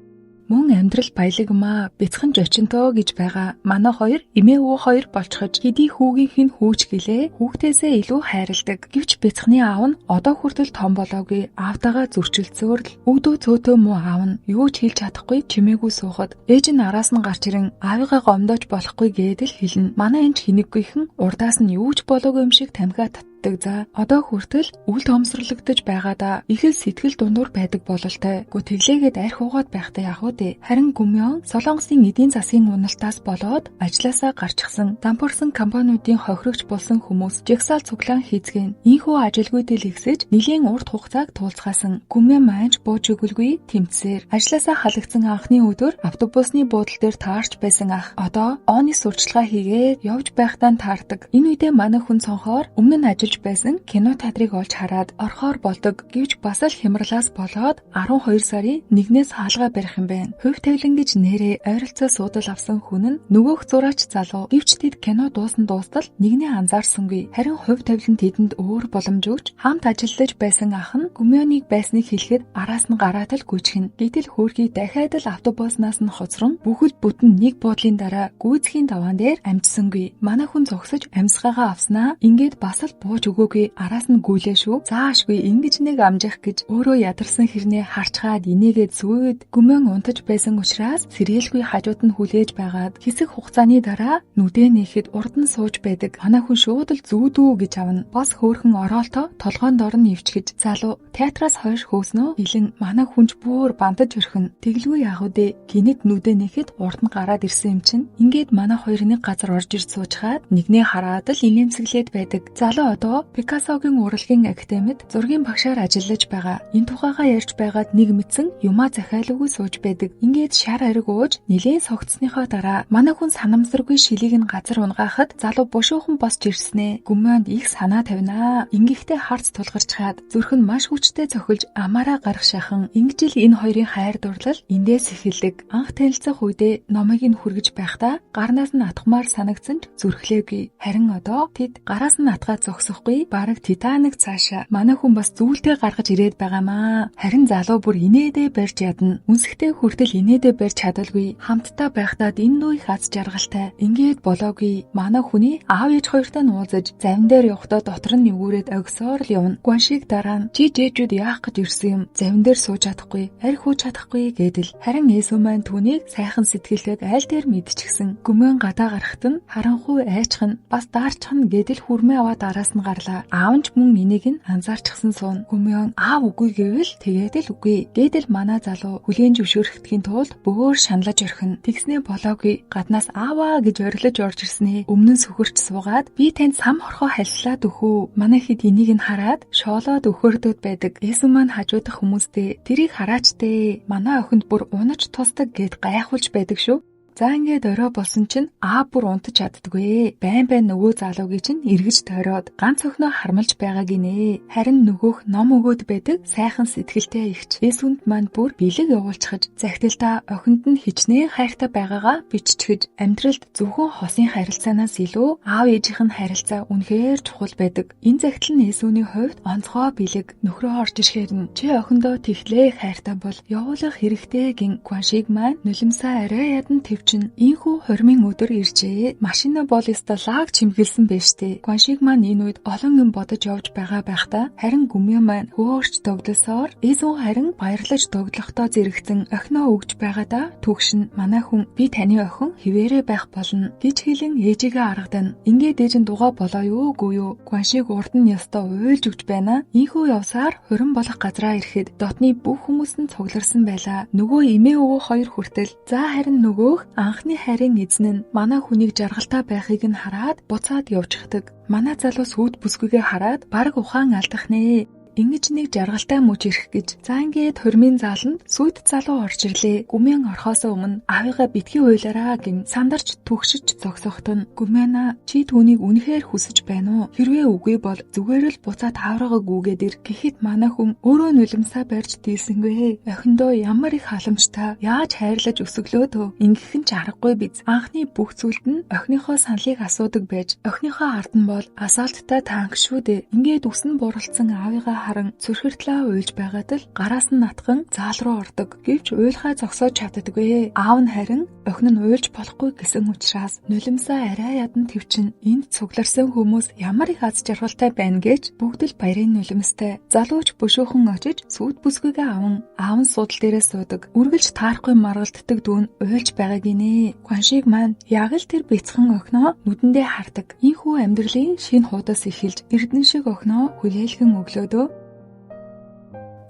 Мөн амьдрал баялаг маа бяцхан жочинтоо гэж байгаа. Манай хоёр эмээ өвөө хоёр болчихож хэдий хүүгийнх нь хүүч гэлээ хүүхдээсээ илүү хайрладаг. Гэвч бяцхны аав нь одоо хүртэл том болоогүй аавтайгаа зөрчилдсөөр л үүдөө цөөтөө муу аав нь юу ч хэлж чадахгүй чимээгүй суухад ээж нь араас нь гарч ирэн аавыгаа гомдоож болохгүй гэдэл хэлнэ. Манай энч хинэггүйхэн урдаас нь юу ч болоогүй юм шиг тамхиа татдаг. За одоо хүртэл үл тоомсорлогдож байгаадаа их л сэтгэл дундуур байдаг бололтой. Гү тэглээгээд арх уугаад байхдаа яах вэ? Харин Гүмён Солонгосын эдийн засгийн уналтаас болоод ажлаасаа гарчихсан. Дампуурсан компаниудын хохирогч болсон хүмүүс жагсаал цуглаан хийцгэн. Ийхүү ажилгүйдэл ихсэж нэлийн урт хугацааг туулцгаасан. Гүмён маань бууж өгөлгүй тэмцсээр. Ажлаасаа халагдсан анхны өдөр автобусны буудал дээр таарч байсан ах одоо ооны сурчлагаа хийгээд явж байхдаа таардаг. Энэ үедээ манай хүн цонхоор өмнө нь ажиллаж байсан кино театрыг олж хараад орхоор болдог. Гэвч бас л хямралаас болоод 12 сарын 1-ээс хаалгаа барих юм байна. Хувь тавилан гэж нэрээ ойролцоо суудал авсан хүн нь нөгөөх зураач залуу. Гэвч тэд кино дуусан дуустал нэгнээ анзаарсангүй. Харин хувь тавилан тэдэнд өөр боломж өгч хамт ажиллаж байсан ах нь Гүмёныг байсныг хэлэхэд араас нь гараад л гүйчихнэ. Гэтэл хөөрхий дахиад л автобуснаас нь хоцрон бүхэл бүтэн нэг буудлын дараа гүйцхийн даваан дээр амжсангүй. Манай хүн зогсож амьсгаагаа авснаа ингээд бас л бууж өгөөгүй араас нь гүйлээ шүү. Заашгүй ингэж нэг амжих гэж өөрөө ядарсан хэрнээ харчгаад инээгээд зүйд Гүмэн унтаж байсан учраас сэрээлгүй хажууд нь хүлээж байгаад хэсэг хугацааны дараа нүдээ нээхэд урд нь сууж байдаг. Манай хүн шууд л зүүдүү гэж авна. Бас хөөрхөн ороолтоо толгойн дор нь ивчгэж залуу театраас хойш хөөснөө илэн манай хүнч бүр бантаж өрхөн. Тэглгүй яах вэ? Гинэт нүдээ нээхэд урд нь гараад ирсэн юм чинь. Ингээд манай хоёр нэг газар орж ирж суучхаад нэгнээ хараад л инээмсэглээд байдаг. Залуу одоо Пикассогийн урлагийн академид зургийн багшаар ажиллаж байгаа. Энэ тухайгаа ярьж байгаад нэг мэдсэн юмаа захиалаагүй сууж байдаг. Ингээд шар ариг ууж нилээн согтсныхоо дараа манай хүн санамсаргүй шилийг нь газар унгаахад залуу бушуухан босч ирснээ. Гүмөнд их санаа тавинаа. Ингэхдээ харц тулгарчхаад зүрх нь маш хүчтэй цохилж амаараа гарах шахан. Ингэж л энэ хоёрын хайр дурлал эндээс эхэлдэг. Анх танилцах үедээ номыг нь хүргэж байхдаа гарнаас нь атгамаар санагдсан ч зүрхлээгүй. Харин одоо тэд гараас нь атгаа зогсохгүй бараг Титаник цаашаа манай хүн бас зүйлтэй гаргаж ирээд байгаамаа. Харин залуу бүр инээдээ барьж ядна. Үнсэхтэй хүртэл инээдээ барьж чадалгүй. Хамтдаа байхдаа энэ дүү их аз жаргалтай. Ингээд болоогүй. Манай хүний аав ээж хоёртой нь уулзаж завин дээр явахдаа дотор нь нүгүүрээд огсоор л явна. Гуаншиг дараа нь чи жээжүүд яах гэж ирсэн юм? Завин дээр сууж чадахгүй, арх ууж чадахгүй гэдэл. Харин Есүс маань түүнийг сайхан сэтгэлтэйг айл дээр мэдчихсэн. Гүмэн гадаа гарахт нь харанхуй айчхан бас даарчхан гэдэл хүрмээ аваад араас нь гарлаа. Аав нь ч мөн энийг нь анзаарчихсан суун. Гүмэн аав үгүй гэвэл тэгээд л үгүй. Гэдэл манай залуу хүлээн зөвшөөрөхдгийн тулд бөөр шаналж орхино. Тэгснээ болоогүй. Гаднаас ааваа гэж орилож орж ирснээ. Өмнө нь сүхэрч суугаад би танд сам хорхоо халилаад өгөө. Манай хэд энийг нь хараад шоолоод өхөрдөд байдаг. Есүс маань хажуудах хүмүүстэй тэрийг хараач дээ. Манай охинд бүр унаж тусдаг гэд гайхуулж байдаг шүү. За ингээд орой болсон чинь аа бүр унтаж чаддаггүй. Байн байн нөгөө залуугийн чинь эргэж тойроод ганц охиноо хармалж байгаа гинэ. Харин нөгөөх ном өгөөд байдаг сайхан сэтгэлтэй ихч. Есүнд маань бүр бэлэг явуулчихаж захидалдаа охинд нь хичнээн хайртай байгаагаа биччихэж амьдралд зөвхөн хосын харилцаанаас илүү аав ээжийнх нь харилцаа үнэхээр чухал байдаг. Энэ захидал нь Есүний хувьд онцгой бэлэг. Нөхрөө орж ирэхээр нь чи охиндоо тэглээ хайртай бол явуулах хэрэгтэй гин Гуаншиг маань нулимсаа арай ядан чинь ийхүү хормын өдөр иржээ. Машина бол ёстой лаг чимгэлсэн байж тээ. Гуаншиг маань энэ үед олон юм бодож явж байгаа байхдаа харин Гүмэн маань хөөрч догдлосоор Эзүн харин баярлаж догдлохдоо зэрэгцэн охиноо өгж байгаадаа түгшин манай хүн би таны охин хിവэрэ байх болно гэж хэлэн ээжигээ аргадан. Ингээд ээж нь дугаа болоо юу үгүй юу? Гуаншиг урд нь ёстой уйлж өгч байна. Ийхүү явсаар хурим болох газраа ирэхэд дотны бүх хүмүүс нь цугларсан байлаа. Нөгөө эмээ өвөө хоёр хүртэл за харин нөгөөх анхны хайрын эзэн нь манай хүнийг жаргалтай байхыг нь хараад буцаад явчихдаг. Манай залуу сүйд бүсгүйгээ хараад бараг ухаан алдах нэ. Ингэж нэг жаргалтай мөч ирэх гэж. За ингээд хормын зааланд сүйд залуу орж ирлээ. Гүмэн орхоос өмнө аавыгаа битгий уйлаараа гин сандарч түгшиж зогсоход нь Гүмэна чи түүнийг үнэхээр хүсэж байна уу? Хэрвээ үгүй бол зүгээр л буцаад аврага гүгээд ир. Гэхэд манай хүн өөрөө нулимсаа барьж дийлсэнгүй. Охиндоо ямар их халамжтай яаж хайрлаж өсөглөө төө. Ингэх нь ч аргагүй биз. Анхны бүх зүйлд нь охиныхоо саналыг асуудаг байж охиныхоо ард нь бол асаалттай танк шүү дээ. Ингээд үсэн буралцсан аавыгаа харан сүрхэртлээ уйлж байгаад л гараас нь натхан заал руу ордог. Гэвч уйлхаа зогсоож чаддаггүй. Аав нь харин охин нь уйлж болохгүй гэсэн учраас нулимсаа арай ядан твчин энд цугларсан хүмүүс ямар их аз жаргалтай байна гэж бүгд л баярын нулимстай. Залууч бөшөөхөн очиж сүйт бүсгүйгээ аван аав нь суудал дээрээ суудаг. Үргэлж таарахгүй маргалддаг дүү нь уйлж байгааг гинэ. Гуаншиг маань яг л тэр бяцхан охиноо нүдэндээ хардаг. Ийхүү амьдралын шинэ хуудас эхэлж эрдэнэ шиг охиноо хүлээлгэн өглөөдөө.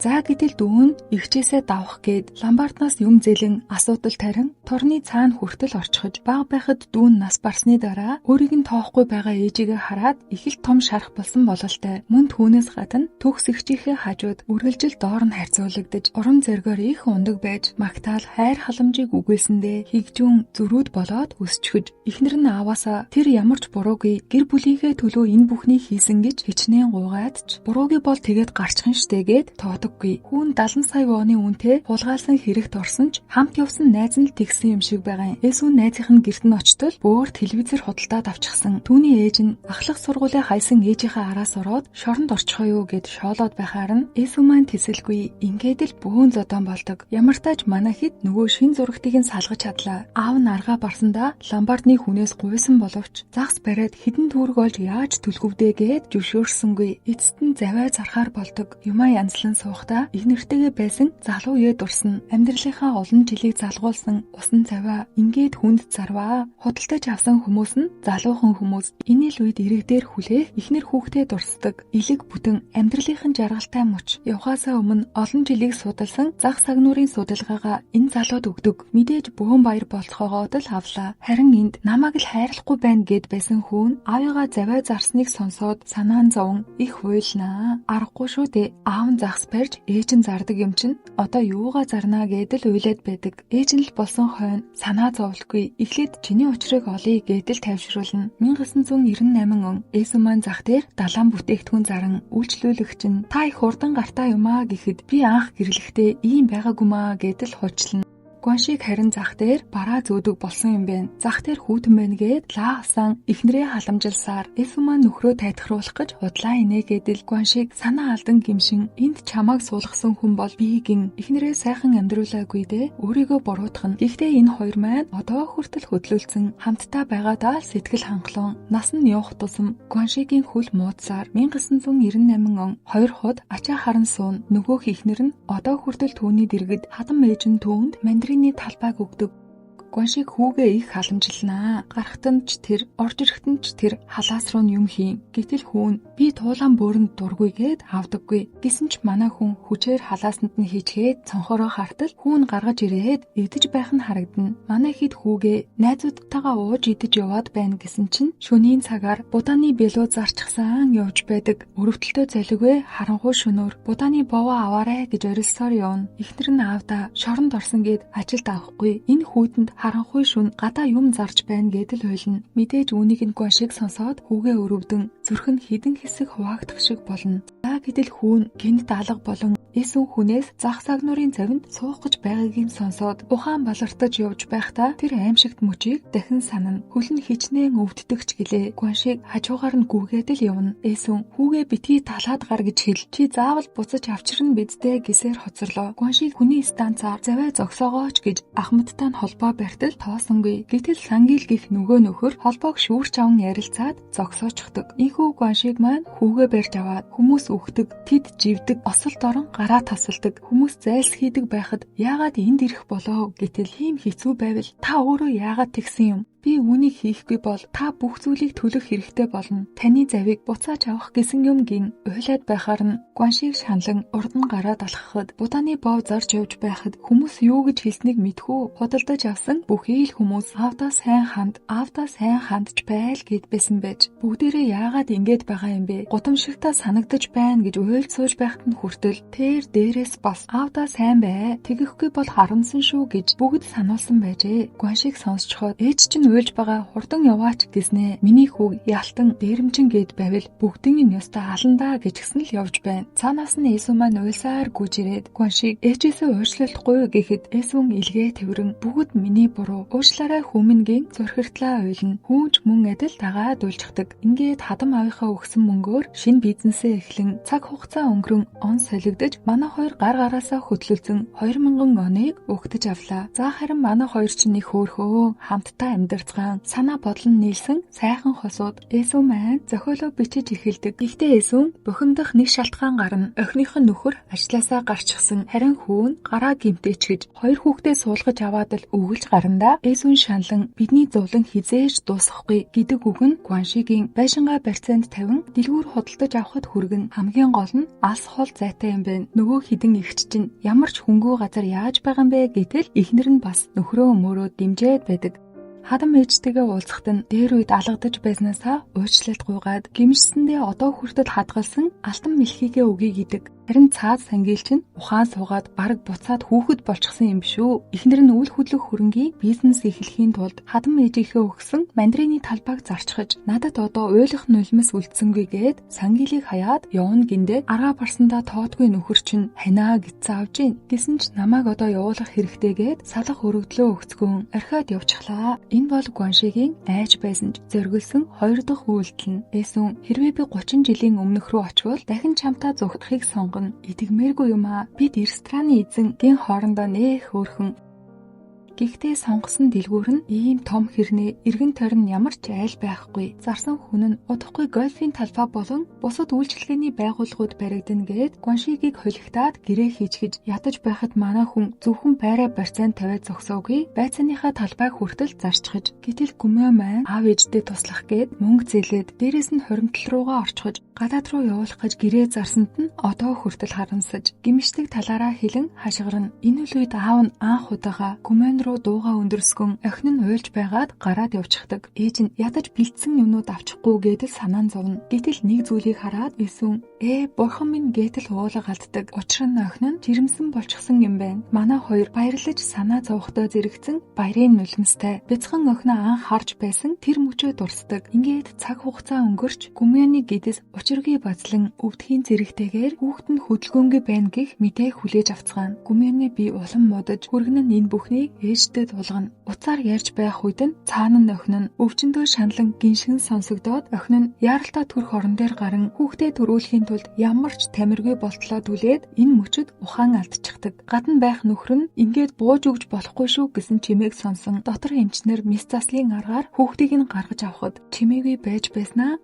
За гэтэл дүү нь эгчээсээ давах гээд ламбарднаас юм зээлэн асуудал тарин турны цаана хүртэл орчихож бага байхад дүү нь нас барсны дараа өөрийг нь тоохгүй байгаа ээжигээ хараад их л том шарах болсон бололтой. Мөн түүнээс гадна төгс эгчийнхээ хажууд үргэлжил доор нь харьцуулагдаж урам зоригоор их ундаг байж магтаал хайр халамжийг үгээлсэндээ хигжүүн зөрүүд болоод өсчихөж эхнэр нь ааваасаа тэр ямар ч буруугүй гэр бүлийнхээ төлөө энэ бүхнийг хийсэн гэж хичнээн гуйгаад ч буруугүй бол тэгээд гарчих нь штэ гээд тоодог. Хүүн 70 сая вонны үнэтэй хулгайлсан хэрэгт орсон ч хамт явсан найз нь л тэгсэн юм шиг байгаа юм. Эсүн найзынх нь гэрт нь очтол бөөр телевизээр худалдаад авчихсан. Түүний ээж нь ахлах сургуулаа хайсан ээжийнхээ араас ороод шоронд орчихоо юу гэд шоолоод байхаар нь Эсүн маань тэсэлгүй ингээд л бөөн зодон болдог. Ямартаа ч манай хэд нөгөө шин зурагтыг нь салгаж чадлаа. Аав нь аргаа барсандаа ламбардны хүнээс гуйсан боловч загас бариад хідэн төгрөг олж яаж түлхвдэ гэд зөвшөөрсөнгүй. Эцэст нь завай зархаар болдог. Юмаа янзлан суух их нэртэйгээ байсан залуу үе дурсна. Амьдралынхаа олон жилийг залгуулсан усан завиа ингээд хүнд зарваа. Худалдаж авсан хүмүүс нь залуухан хүмүүс. Энэ л үед иргэдээр хүлээх эхнэр хүүхдээ дурсдаг. Илэг бүтэн амьдралынх нь жаргалтай мөч. Явхаасаа өмнө олон жилийг судалсан зах сагнуурын судалгаагаа энэ залууд өгдөг. Мэдээж бөөн баяр болцоогоод л авлаа. Харин энд намайг л хайрлахгүй байна гэд байсан хүн аавыгаа завиа зарсныг сонсоод санаан зовон их уйлнаа. Аргагүй шүү дээ. Аав нь загас барьж ээж нь зардаг юм чинь одоо юугаа зарнаа гэдэл уйлаад байдаг. Ээж нь л болсон хойно санаа зовлохгүй. Эхлээд чиний учрыг олъё гэдэл тайвшруулна. 1998 он Эсүн маань зах дээр далайн бүтээгдэхүүн заран үйлчлүүлэгч нь та их хурдан гартаа юм аа гэхэд би анх гэрлэхдээ ийм байгаагүй маа гэдэл хуучлана. Гуаншиг харин зах дээр бараа зөөдөг болсон юм байна. Зах дээр хүүтэн байна гээд лаасан эхнэрээ халамжилсаар Эсүн маань нөхрөө тайтгаруулах гэж худлаа инээгээд л Гуаншиг санаа алдан гимшин энд чамааг суулгасан хүн бол би гин эхнэрээ сайхан амьдруулаагүй дээ өөрийгөө буруутгана. Гэхдээ энэ хоёр маань одоо хүртэл хөдлөлцөн хамтдаа байгаадаа л сэтгэл хангалуун нас нь явах тусам Гуаншигийн хөл муудсаар 1998 он хоёр худ ачаа харан суун. Нөгөөх эхнэр нь одоо хүртэл түүний дэргэд хадам ээж нь түүнд мандрын талбайг өгдөг. Гуаншиг хүүгээ их халамжилнаа. Гарахт нь ч тэр, орж ирэхэд нь ч тэр халаас руу нь юм хийн. Гэтэл хүүн би туулаан бөөрөнд дургүй гээд авдаггүй. Гэсэн ч манай хүн хүчээр халаасанд нь хийчгээд цонхороо хартал хүүн гаргаж ирээд идэж байх нь харагдана. Манай хэд хүүгээ найзуудтайгаа ууж идэж яваад байна гэсэн чинь шөнийн цагаар будааны бэлүү зарчсан явж байдаг. Өрөвдөлтөө золигвэ харанхуй шөнөөр будааны бовоо аваарэ гэж орилсоор явна. Эхнэр нь аавдаа шоронд орсон гээд ажилд авахгүй. Энэ хүүтэнд харанхуй шүн гадаа юм зарж байна гэдэл уйлна. Мэдээж үүнийг нь Гуаншиг сонсоод хүүгээ өрөвдөн зүрх нь хідэн хэсэг хуваагдах шиг болно. За гэтэл хүүн гинт алга болон Эсүн хүнээс зах сагнуурын завинд суух гэж байгааг нь сонсоод ухаан балартаж явж байхдаа тэр аимшигт мөчийг дахин санана. Хөл нь хичнээн өвддөгч гэлээ. Гуаншиг хажуугаар нь гүгээд л явна. Эсүн хүүгээ битгий талаад гар гэж хэл. Чи заавал буцаж авчирна бидтэй гэсээр хоцорлоо. Гуаншиг хүний станцаар завиа зогсоогооч гэж ахмадтай нь холбоо барьтал тоосонгүй. Гэтэл сангил гих нөгөө нөхөр холбоог шүүрч аван ярилцаад зогсоочдөг. Ийхүү Гуаншиг маань хүүгээ барьж аваад хүмүүс үхдэг, тэд живдэг, осолд орон гараа тасалдаг. Хүмүүс зайлсхийдэг байхад яагаад энд ирэх болоо гэтэл ийм хэцүү байвал та өөрөө яагаад тэгсэн юм? Би үүнийг хийхгүй бол та бүх зүйлийг төлөх хэрэгтэй болно. Таны завийг буцааж авах гэсэн юм гин уйлаад байхаар нь Гуаншиг шаналн урд нь гараад алхахад будааны бов зарж явж байхад хүмүүс юу гэж хэлснийг мэдхүү. Худалдаж авсан бүхий л хүмүүс аавдаа сайн ханд, аавдаа сайн хандж байл гэд байсан байж бүгдээрээ яагаад ингэж байгаа юм бэ? Гудамжигтаа санагдаж байна гэж уйлж сууж байхад нь хүртэл тэр дээрээс бас аавдаа сайн бай. Тэгэхгүй бол харамсан шүү гэж бүгд сануулсан байжээ. Гуаншиг сонсчхоод ээж чинь уйлж байгаа хурдан яваач гэснээ миний хүүг ялтан дээрэмчин гээд байвал бүгдийн нь ёстой аландаа гэж гисэн л явж байна. Цаанаас нь Эсүн маань уйлсаар гүйж ирээд Гуаншиг ээжээсээ уучлахгүй гэхэд Эсүн илгээ тэрэн бүгд миний буруу уучлаарай хүмүүнгийн зурхиртлаа уйлна. Хүүнч мөн адил дагаад уйлчихдаг. Ингээд хадам аавынхаа өгсөн мөнгөөр шинэ бизнесээ эхлэн цаг хугацаа өнгөрөн он солигдож манай хоёр гар гараасаа хөтлөлцөн 2000 оныг өгтөж авлаа. За харин манай хоёр чинь нэг хөөрхөө хамтдаа амьдарцгаан санаа бодол нь нийлсэн сайхан хосууд Эсүн маань зохиолоо бичиж эхэлдэг. Гэхдээ Эсүн бухимдах нэг шалтгаан гарна. Охиных нь нөхөр ажлаасаа гарчихсан. Харин хүү нь гараа гимтээч гэж хоёр хүүхдээ суулгаж аваад л өгөлж гарандаа Эсүн шаналн бидний зовлон хизээж дуусахгүй гэдэг үг нь Гуаншигийн байшингаа барьцаанд тавин дэлгүүр худалдаж авахд хүргэн. Хамгийн гол нь алс хол зайтай юм байна. Нөгөө хідэн эгч чинь ямар ч хөнгөө газар яаж байгаа юм бэ гэтэл эхнэр нь бас нөхрөө мөрөө дэмжээд байдаг. Хадам ээжтэйгээ уулзахад нь дээр үед алгадаж байснаасаа уучлалт гуйгаад гимшсэндээ одоо хүртэл хадгалсан алтан мэлхийгээ өгье гэдэг. Харин цаад сангийл чинь ухаан суугаад бараг буцаад хүүхэд болчихсон юм биш үү? Эхнэр нь үл хөдлөх хөрөнгийн бизнес эхлэхийн тулд хадам ээжийнхээ өгсөн мандарины талбайг зарчхаж надад одоо уйлах нулимс үлдсэнгүй гээд сангийлыг хаяад явна гиндэ аргаа барсандаа тоодгүй нөхөр чинь ханаа гэтсэн авч ийн гэсэн ч намайг одоо явуулах хэрэгтэй гээд салах өргөдлөө өгцгөн орхиод явчихлаа. Энэ бол Гуаншигийн айж байсан ч зориглосон хоёр дахь үйлдэл нь. Эсүн хэрвээ би 30 жилийн өмнөх рүү очивол дахин чамтай зугтахыг сонгоно. Итгэмээргүй юм аа. Бид рестораны эзэн гин хоорондоо нэх хөөрхөн. Гэхдээ сонгосон дэлгүүр нь ийм том хэрнээ эргэн тойрон ямар ч айл байхгүй. Зарсан хүн нь удахгүй гольфийн талбай болон бусад үйлчилгээний байгууллагууд баригдана гээд Гуаншигийг холигтаад гэрээ хийчихэж ядаж байхад манай хүн зөвхөн байраа барьцаанд тавиад зогсоогүй. Байцааныхаа талбайг хүртэл зарчихж. Гэтэл Гүмөө маань аав ээждээ туслах гээд мөнгө зээлээд дээрээс нь хуримтлал руугаа орчихож гадаад руу явуулах гэж гэрээ зарсанд нь одоо хүртэл харамсаж гимшдэг талаараа хэлэн хашгирна. Энэ үл үед аав нь анх удаага Гүмөн руу дууга өндөрсгөн охин нь уйлж байгаад гараад явчихдаг. Ээж нь ядаж бэлдсэн юмнууд авчихгүй гэдэл санаан зовно. Гэтэл нэг зүйлийг хараад Эсүн бурхан минь гэтэл уулга алддаг. Учир нь охин нь жирэмсэн болчихсон юм байна. Манай хоёр баярлаж санаа зовхтой зэрэгцэн баярын нулимстай. Бяцхан охиноо анх харж байсан тэр мөчөө дурсдаг. Ингээд цаг хугацаа өнгөрч Гүмэний гэдэс учиргүй базлан өвдхийн зэрэгтэйгээр хүүхэд нь хөдөлгөөнгүй байна гэх мэдээ хүлээж авцгаана. Гүмэний би улам модож хүргэн нь энэ бүхнийг ээжтэй тулгана. Уцаар ярьж байх үед нь цаана нь охин нь өвчнөдөө шаналн гиншгэн сонсогдоод охин нь яаралтай төрх орон дээр гаран хүүхдээ төрүүлэхийн тулд ямар ч тамиргүй болтлоо түлээд энэ мөчөд ухаан алдчихдаг. Гадна байх нөхөр нь ингээд бууж өгч болохгүй шүү гэсэн чимээг сонсон. Дотор эмчнэр мис заслын аргаар хүүхдийг нь гаргаж авахд чимээгүй байж байснаа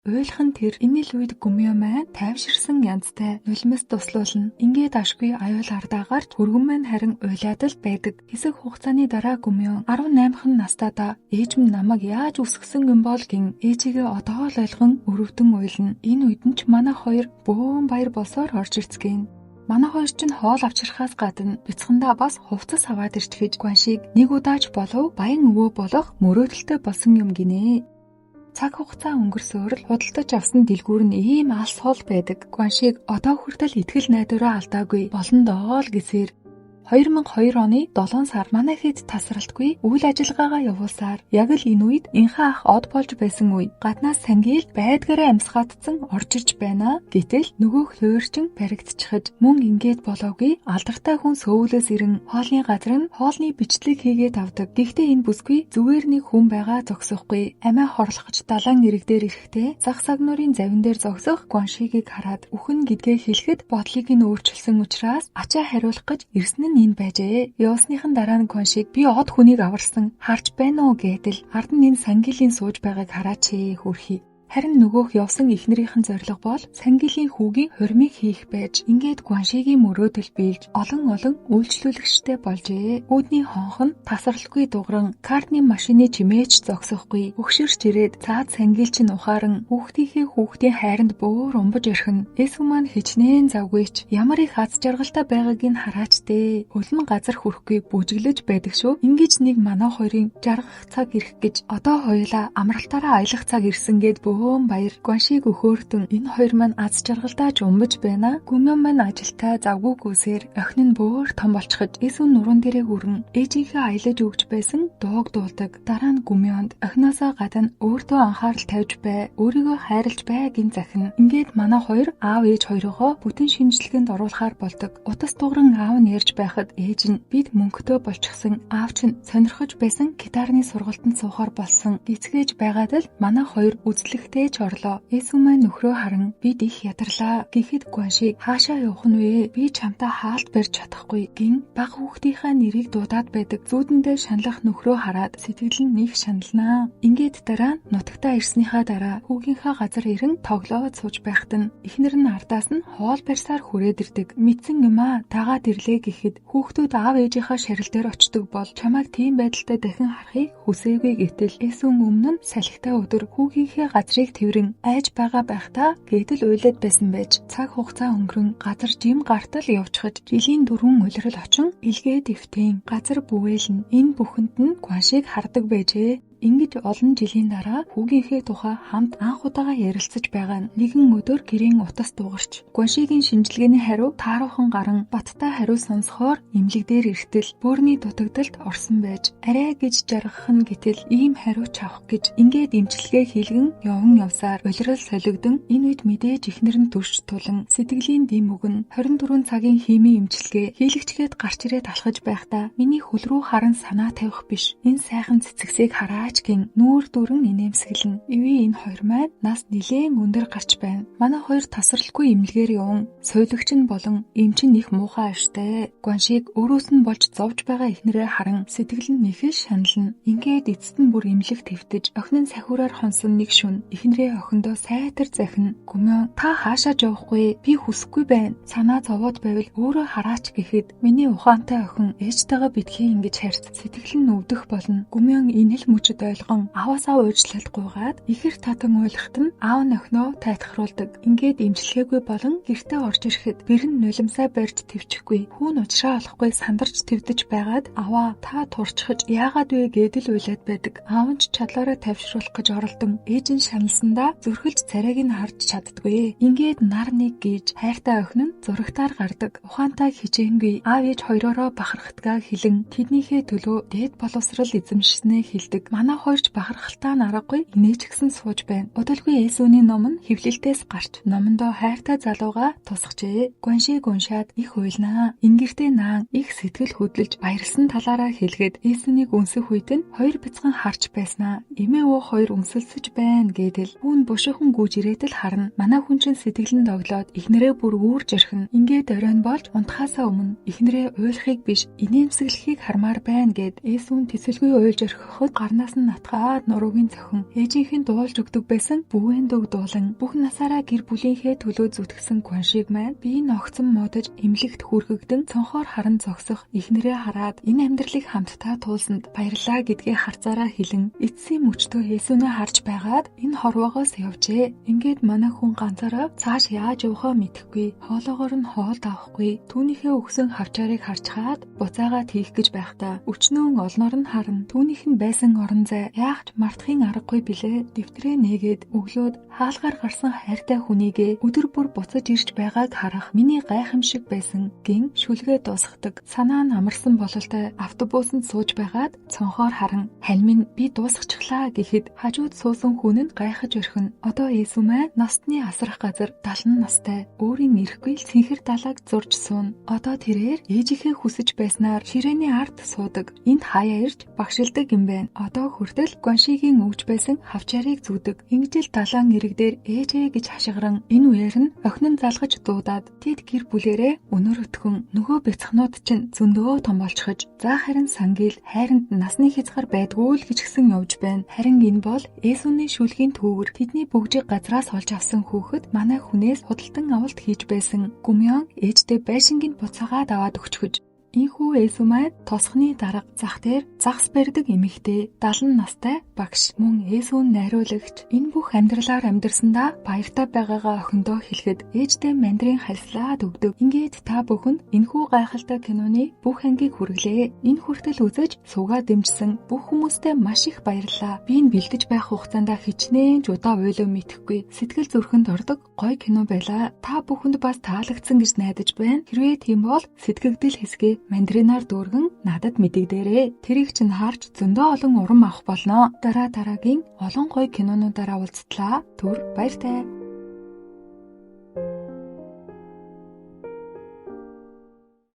Уйлах нь тэр энэ л үед Гүмё маань тайвширсан янзтай нулимс туслуулна. Ингээд ашгүй аюул ардаа гарч хүргэн маань харин уйлаад л байдаг. Хэсэг хугацааны дараа Гүмё 18хан настайдаа ээж минь намайг яаж үсгэсэн юм бол гин ээжигээ одоо л ойлгон өрөвдөн уйлна. Энэ үед нь ч манай хоёр бөөн баяр болсоор орж ирцгээн. Манай хоёр чинь хоол авчрахаас гадна бяцхандаа бас хувцас аваад ирчихэж Гуаншиг нэг удаач болов баян өвөө болох мөрөөдөлтэй болсон юм гинэ. Цаг хугацаа өнгөрсөөр л худалдаж авсан дэлгүүр нь ийм алс хол байдаг. Гуаншиг одоо хүртэл итгэл найдвараа алдаагүй. Болно доо л гэсээр 2002 оны 7 сар манай хэд тасралтгүй үйл ажиллагаагаа явуулсаар яг л энэ үед инхаа ах од болж байсан үе гаднаас сангийл байдгаараа амьсгаатсан орж ирж байна. Гэтэл нөгөөх луйрчин баригдчихаж мөн ингээд болоогүй алдартай хүн сөүлөөс ирэн хоолны газар нь хоолны бичлэг хийгээд авдаг. Гэхдээ энэ бүсгүй зүгээр нэг хүн байгаа зогсохгүй. Амиа хорлох гэж далайн эрэг дээр ирэхдээ зах сагнуурын завин дээр зогсох Гуаншигийг хараад үхэн гэдгээ хэлэхэд бодлыг нь өөрчилсөн учраас ачаа хариулах гэж ирсэн нь энэ байжээ. Явсныхан дараа нь Гуаншиг би од хүнийг аварсан харж байна уу гэдэл ард нь энэ сангилийн сууж байгааг хараач ээ хөрхий. Харин нөгөөх явсан эхнэрийнхэн зорилго бол сангилийн хүүгийн хурмыг хийх байж ингээд Гуаншигийн мөрөөдөл биелж олон олон үйлчлүүлэгчтэй болжээ. Үүдний хонх нь тасралтгүй дугран картны машины чимээч зогсохгүй. Өгшөрч ирээд цаад сангил чинь ухааран хүүхдийнхээ хүүхдийн хайранд бөөр умбаж орхино. Эсүү маань хичнээн завгүйч ямар их аз жаргалтай байгааг нь хараач дээ. Хөлн газар хүрэхгүй бүжиглэж байдаг шүү. Ингэж нэг манай хоёрын жаргах цаг ирэх гэж одоо хоёулаа амралтаараа аялах цаг ирсэн гэд бөөр Бөөн баяр. Гуаншиг өхөөртөн энэ хоёр маань аз жаргалдаа ч өмбөж байна. Гүмэн маань ажилтаа завгүй гүйсээр охин нь бөөр том болчихож Эсүн нуруунд дээрээ хүрэн ээжийнхээ аялаж өгч байсан дууг дуулдаг. Дараа нь Гүмэнд охиноосоо гадна өөртөө анхаарал тавьж бай, өөрийгөө хайрлаж бай гин захина. Ингээд манай хоёр аав ээж хоёроо бүтэн шинжилгээнд оруулахаар болдог. Утас дууран аав нь ярьж байхад ээж нь бид мөнгөтэй болчихсон. Аав чинь сонирхож байсан гитарны сургалтанд суухаар болсон. Гисгээж байгаад л манай хоёр үзлэгтэй ч орлоо. Эсүн маань нөхрөө харан бид их ядарлаа. Гэхэд Гуаншиг хаашаа явах нь вэ? Би чамтай хаалт барьж чадахгүй гин бага хүүхдийнхаа нэрийг дуудаад байдаг. Зүүдэндээ шаналх нөхрөө хараад сэтгэл нь нэг шаналнаа. Ингээд дараа нутагтаа ирснийхаа дараа хүүгийнхаа газар ирэн тоглоод сууж байхад нь эхнэр нь ардаас нь хоол барьсаар хүрээд ирдэг. Мэдсэн юм аа тагаад ирлээ гэхэд хүүхдүүд аав ээжийнхаа шарил дээр очдог бол чамайг тийм байдалтай дахин харахыг хүсээгүй гэтэл Эсүн өмнө нь салхитай өдөр хүүгийнхээ газрыг тэрэн айж байгаа байх та гэтэл уйлаад байсан байж цаг хугацаа өнгөрөн газар жим гартал явчихаж жилийн 4 улирал очин илгээд эвтэн газар бүвээлнэ. Энэ бүхэнд нь Гуаншиг хардаг байжээ. Ингэж олон жилийн дараа хүүгийнхээ тухай хамт анх удаага ярилцаж байгаа нь нэгэн өдөр гэрийн утас дуугарч Гуаншигийн шинжилгээний хариу тааруухан гаран баттай хариу сонсохоор эмнэлэг дээр эртэл бөөрийн дутагдалд орсон байж арай гэж жаргах нь гэтэл ийм хариу ч авах гэж ингээд эмчилгээ хийлгэн яван явсаар улирал солигдон энэ үед мэдээж эхнэр нь төрч тулан сэтгэлийн дэм өгнө. 24 цагийн химийн эмчилгээ хийлэгчгээд гарч ирээд алхаж байхдаа миний хөл рүү харан санаа тавих биш энэ сайхан цэцэгсийг хараач гин нүүр дүүрэн инээмсэглэн. Ивэ энэ хоёр маань нас нилээн өндөр гарч байна. Манай хоёр тасралтгүй эмнэлгээр яван суулагч нь болон эмч нь их муухай аштай. Гуаншиг өөрөөс нь болж зовж байгаа эхнэрээ харан сэтгэл нь нэхэл шанална. Ингээд эцэст нь бүр эмнэлэг твтэж охин нь сахиураар хонсон нэг шүн эхнэрээ охиндоо сайтар захина. Гүмэн та хаашаа явахгүй би хүсэхгүй байна. Санаа зовоод байвал өөрөө хараач гэхэд миний ухаантай охин ээжтэйгээ битгий ингэж харьц сэтгэл нь өвдөх болно. Гүмэн инэл мөчөд ойлгон аваасаа уучлалт гуйгаад ихэр татан уйлахт нь аав нь охиноо тайтгаруулдаг. Ингээд эмчилгээгүй болон гэртээ орж ирэхэд бэрэн нулимсаа барьж твчихгүй. Хүүн уучраа олохгүй сандарч твдэж байгаад аваа та турчхаж яагаад вэ гэдэл уйлаад байдаг. Аав нь ч чадлаараа тайвшруулах гэж оролдон ээж нь шаналсандаа зүрхэлж царайг нь харж чаддаггүй. Ингээд нар нэг гэж хайртай охин нь зурагтаар гардаг. Ухаантай хичээнгүй аав ээж хоёроороо бахархтгаа хэлэн тэднийхээ төлөө дээд боловсрал эзэмшснээ хэлдэг. Манай хоёрч бахархалтай нь аргагүй инээж гисэн сууж байна. Удалгүй Эсүний ном нь хэвлэлтээс гарч номондоо хайртай залууга тусгажээ. Гуаншиг уншаад их уйлнаа. Ингэртээ наан их сэтгэл хөдлөж баярлсан талаараа хэлгээд Эсүнийг үнсэх үед нь хоёр бяцхан харж байснаа. Эмээ өвөө хоёр үнсэлсэж байна гэдэл хүүн бушуухан гүйж ирээд л харна. Манай хүн чинь сэтгэлэн доглоод эхнэрээ бүр үүрж орхино. Ингээд оройн болж унтахаасаа өмнө эхнэрээ уйлахыг биш инээмсэглэхийг хармаар байна гэд Эсүн тэсэлгүй уйлж орхиход гарнаас нь натгаад нуруугийн цохин ээжийнх нь дуулж өгдөг байсан бүвэн дөг дуулан бүх насаараа гэр бүлийнхээ төлөө зүтгэсэн Гуаншиг маань би ногцон муудаж эмнэлэгт хүрхэгдэн цонхоор харан зогсох эхнэрээ хараад энэ амьдралыг хамтдаа туулсанд баярлалаа гэдгээ харцаараа хэлэн эцсийн мөчтөө Есүнээ харж байгаад энэ хорвоогоос явжээ. Ингээд манай хүн ганцаараа цааш яаж явахаа мэдэхгүй хоолоогоор нь хоол давахгүй түүнийхээ өгсөн хавчаарыг харж хаад буцаагаад хийх гэж байхдаа өчнөөн олноор нь харна. Түүнийх нь байсан орон зай яах ч мартахын аргагүй билээ. Дэвтрээ нээгээд өглөөд хаалгаар гарсан хайртай хүнийгээ өдөр бүр буцаж ирж байгааг харах миний гайхамшиг байсан гин шүлгээ дуусгадаг. Санаа нь амарсан бололтой автобусанд сууж байгаад цонхоор харан хань минь би дуусгачихлаа гэхэд хажууд суусан хүн нь гайхаж орхино. Одоо Есү маань настны асрах газар 70 настай өөрийн ирэхгүй л цэнхэр далайг зурж сууна. Одоо тэрээр ээжийнхээ хүсэж байснаар ширээний ард суудаг. Энд хаяа ирж багшилдаг юм байна. Одоо хүртэл Гуаншигийн өгч байсан хавчаарыг зүүдэг. Ингэж л далайн эрэг дээр ээжээ гэж хашгиран энэ үеэр нь охин нь залгаж дуудаад тэд гэр бүлэрээ өнөр өтгөн нөгөө бяцхнууд чинь зөндөө том болчихож за харин сангил хайранд насны хязгаар байдгүй л гэж гисэн явж байна. Харин энэ бол Есүний шүлгийн төвөр тэдний бөгжийг газраас олж авсан хүүхэд манай хүнээс худалдан авалт хийж байсан. Гүмьон ээжтэй байшингийн буцаагаад аваад өгчгөж. Ийхүү Эсүү маань тосхны дарга, зах дээр загас барьдаг эмэгтэй, 70 настай багш, мөн Эсүү нь найруулагч. Энэ бүх амьдралаар амьдарсандаа баяртай байгаагаа охиндоо хэлэхэд ээжтэй мандрин хальслаад өгдөг. Ингээд та бүхэнд энэхүү гайхалтай киноны бүх ангийг хүргэлээ. Энэ хүртэл үзэж суугаа дэмжсэн бүх хүмүүстээ маш их баярлалаа. Би энэ бэлдэж байх хугацаанд хичнээн ч удаа уйлав мэдэхгүй. Сэтгэл зүрхэнд ордог гоё кино байлаа. Та бүхэнд бас таалагдсан гэж найдаж байна. Хэрвээ тийм бол сэтгэгдэл хэсгээ мандринаар дүүргэн надад мэдэгдээрэй. Тэрийг чинь харж зөндөө олон урам авах болно. Дараа дараагийн олон гоё кинонуудаараа уулзтлаа. Түр баяртай.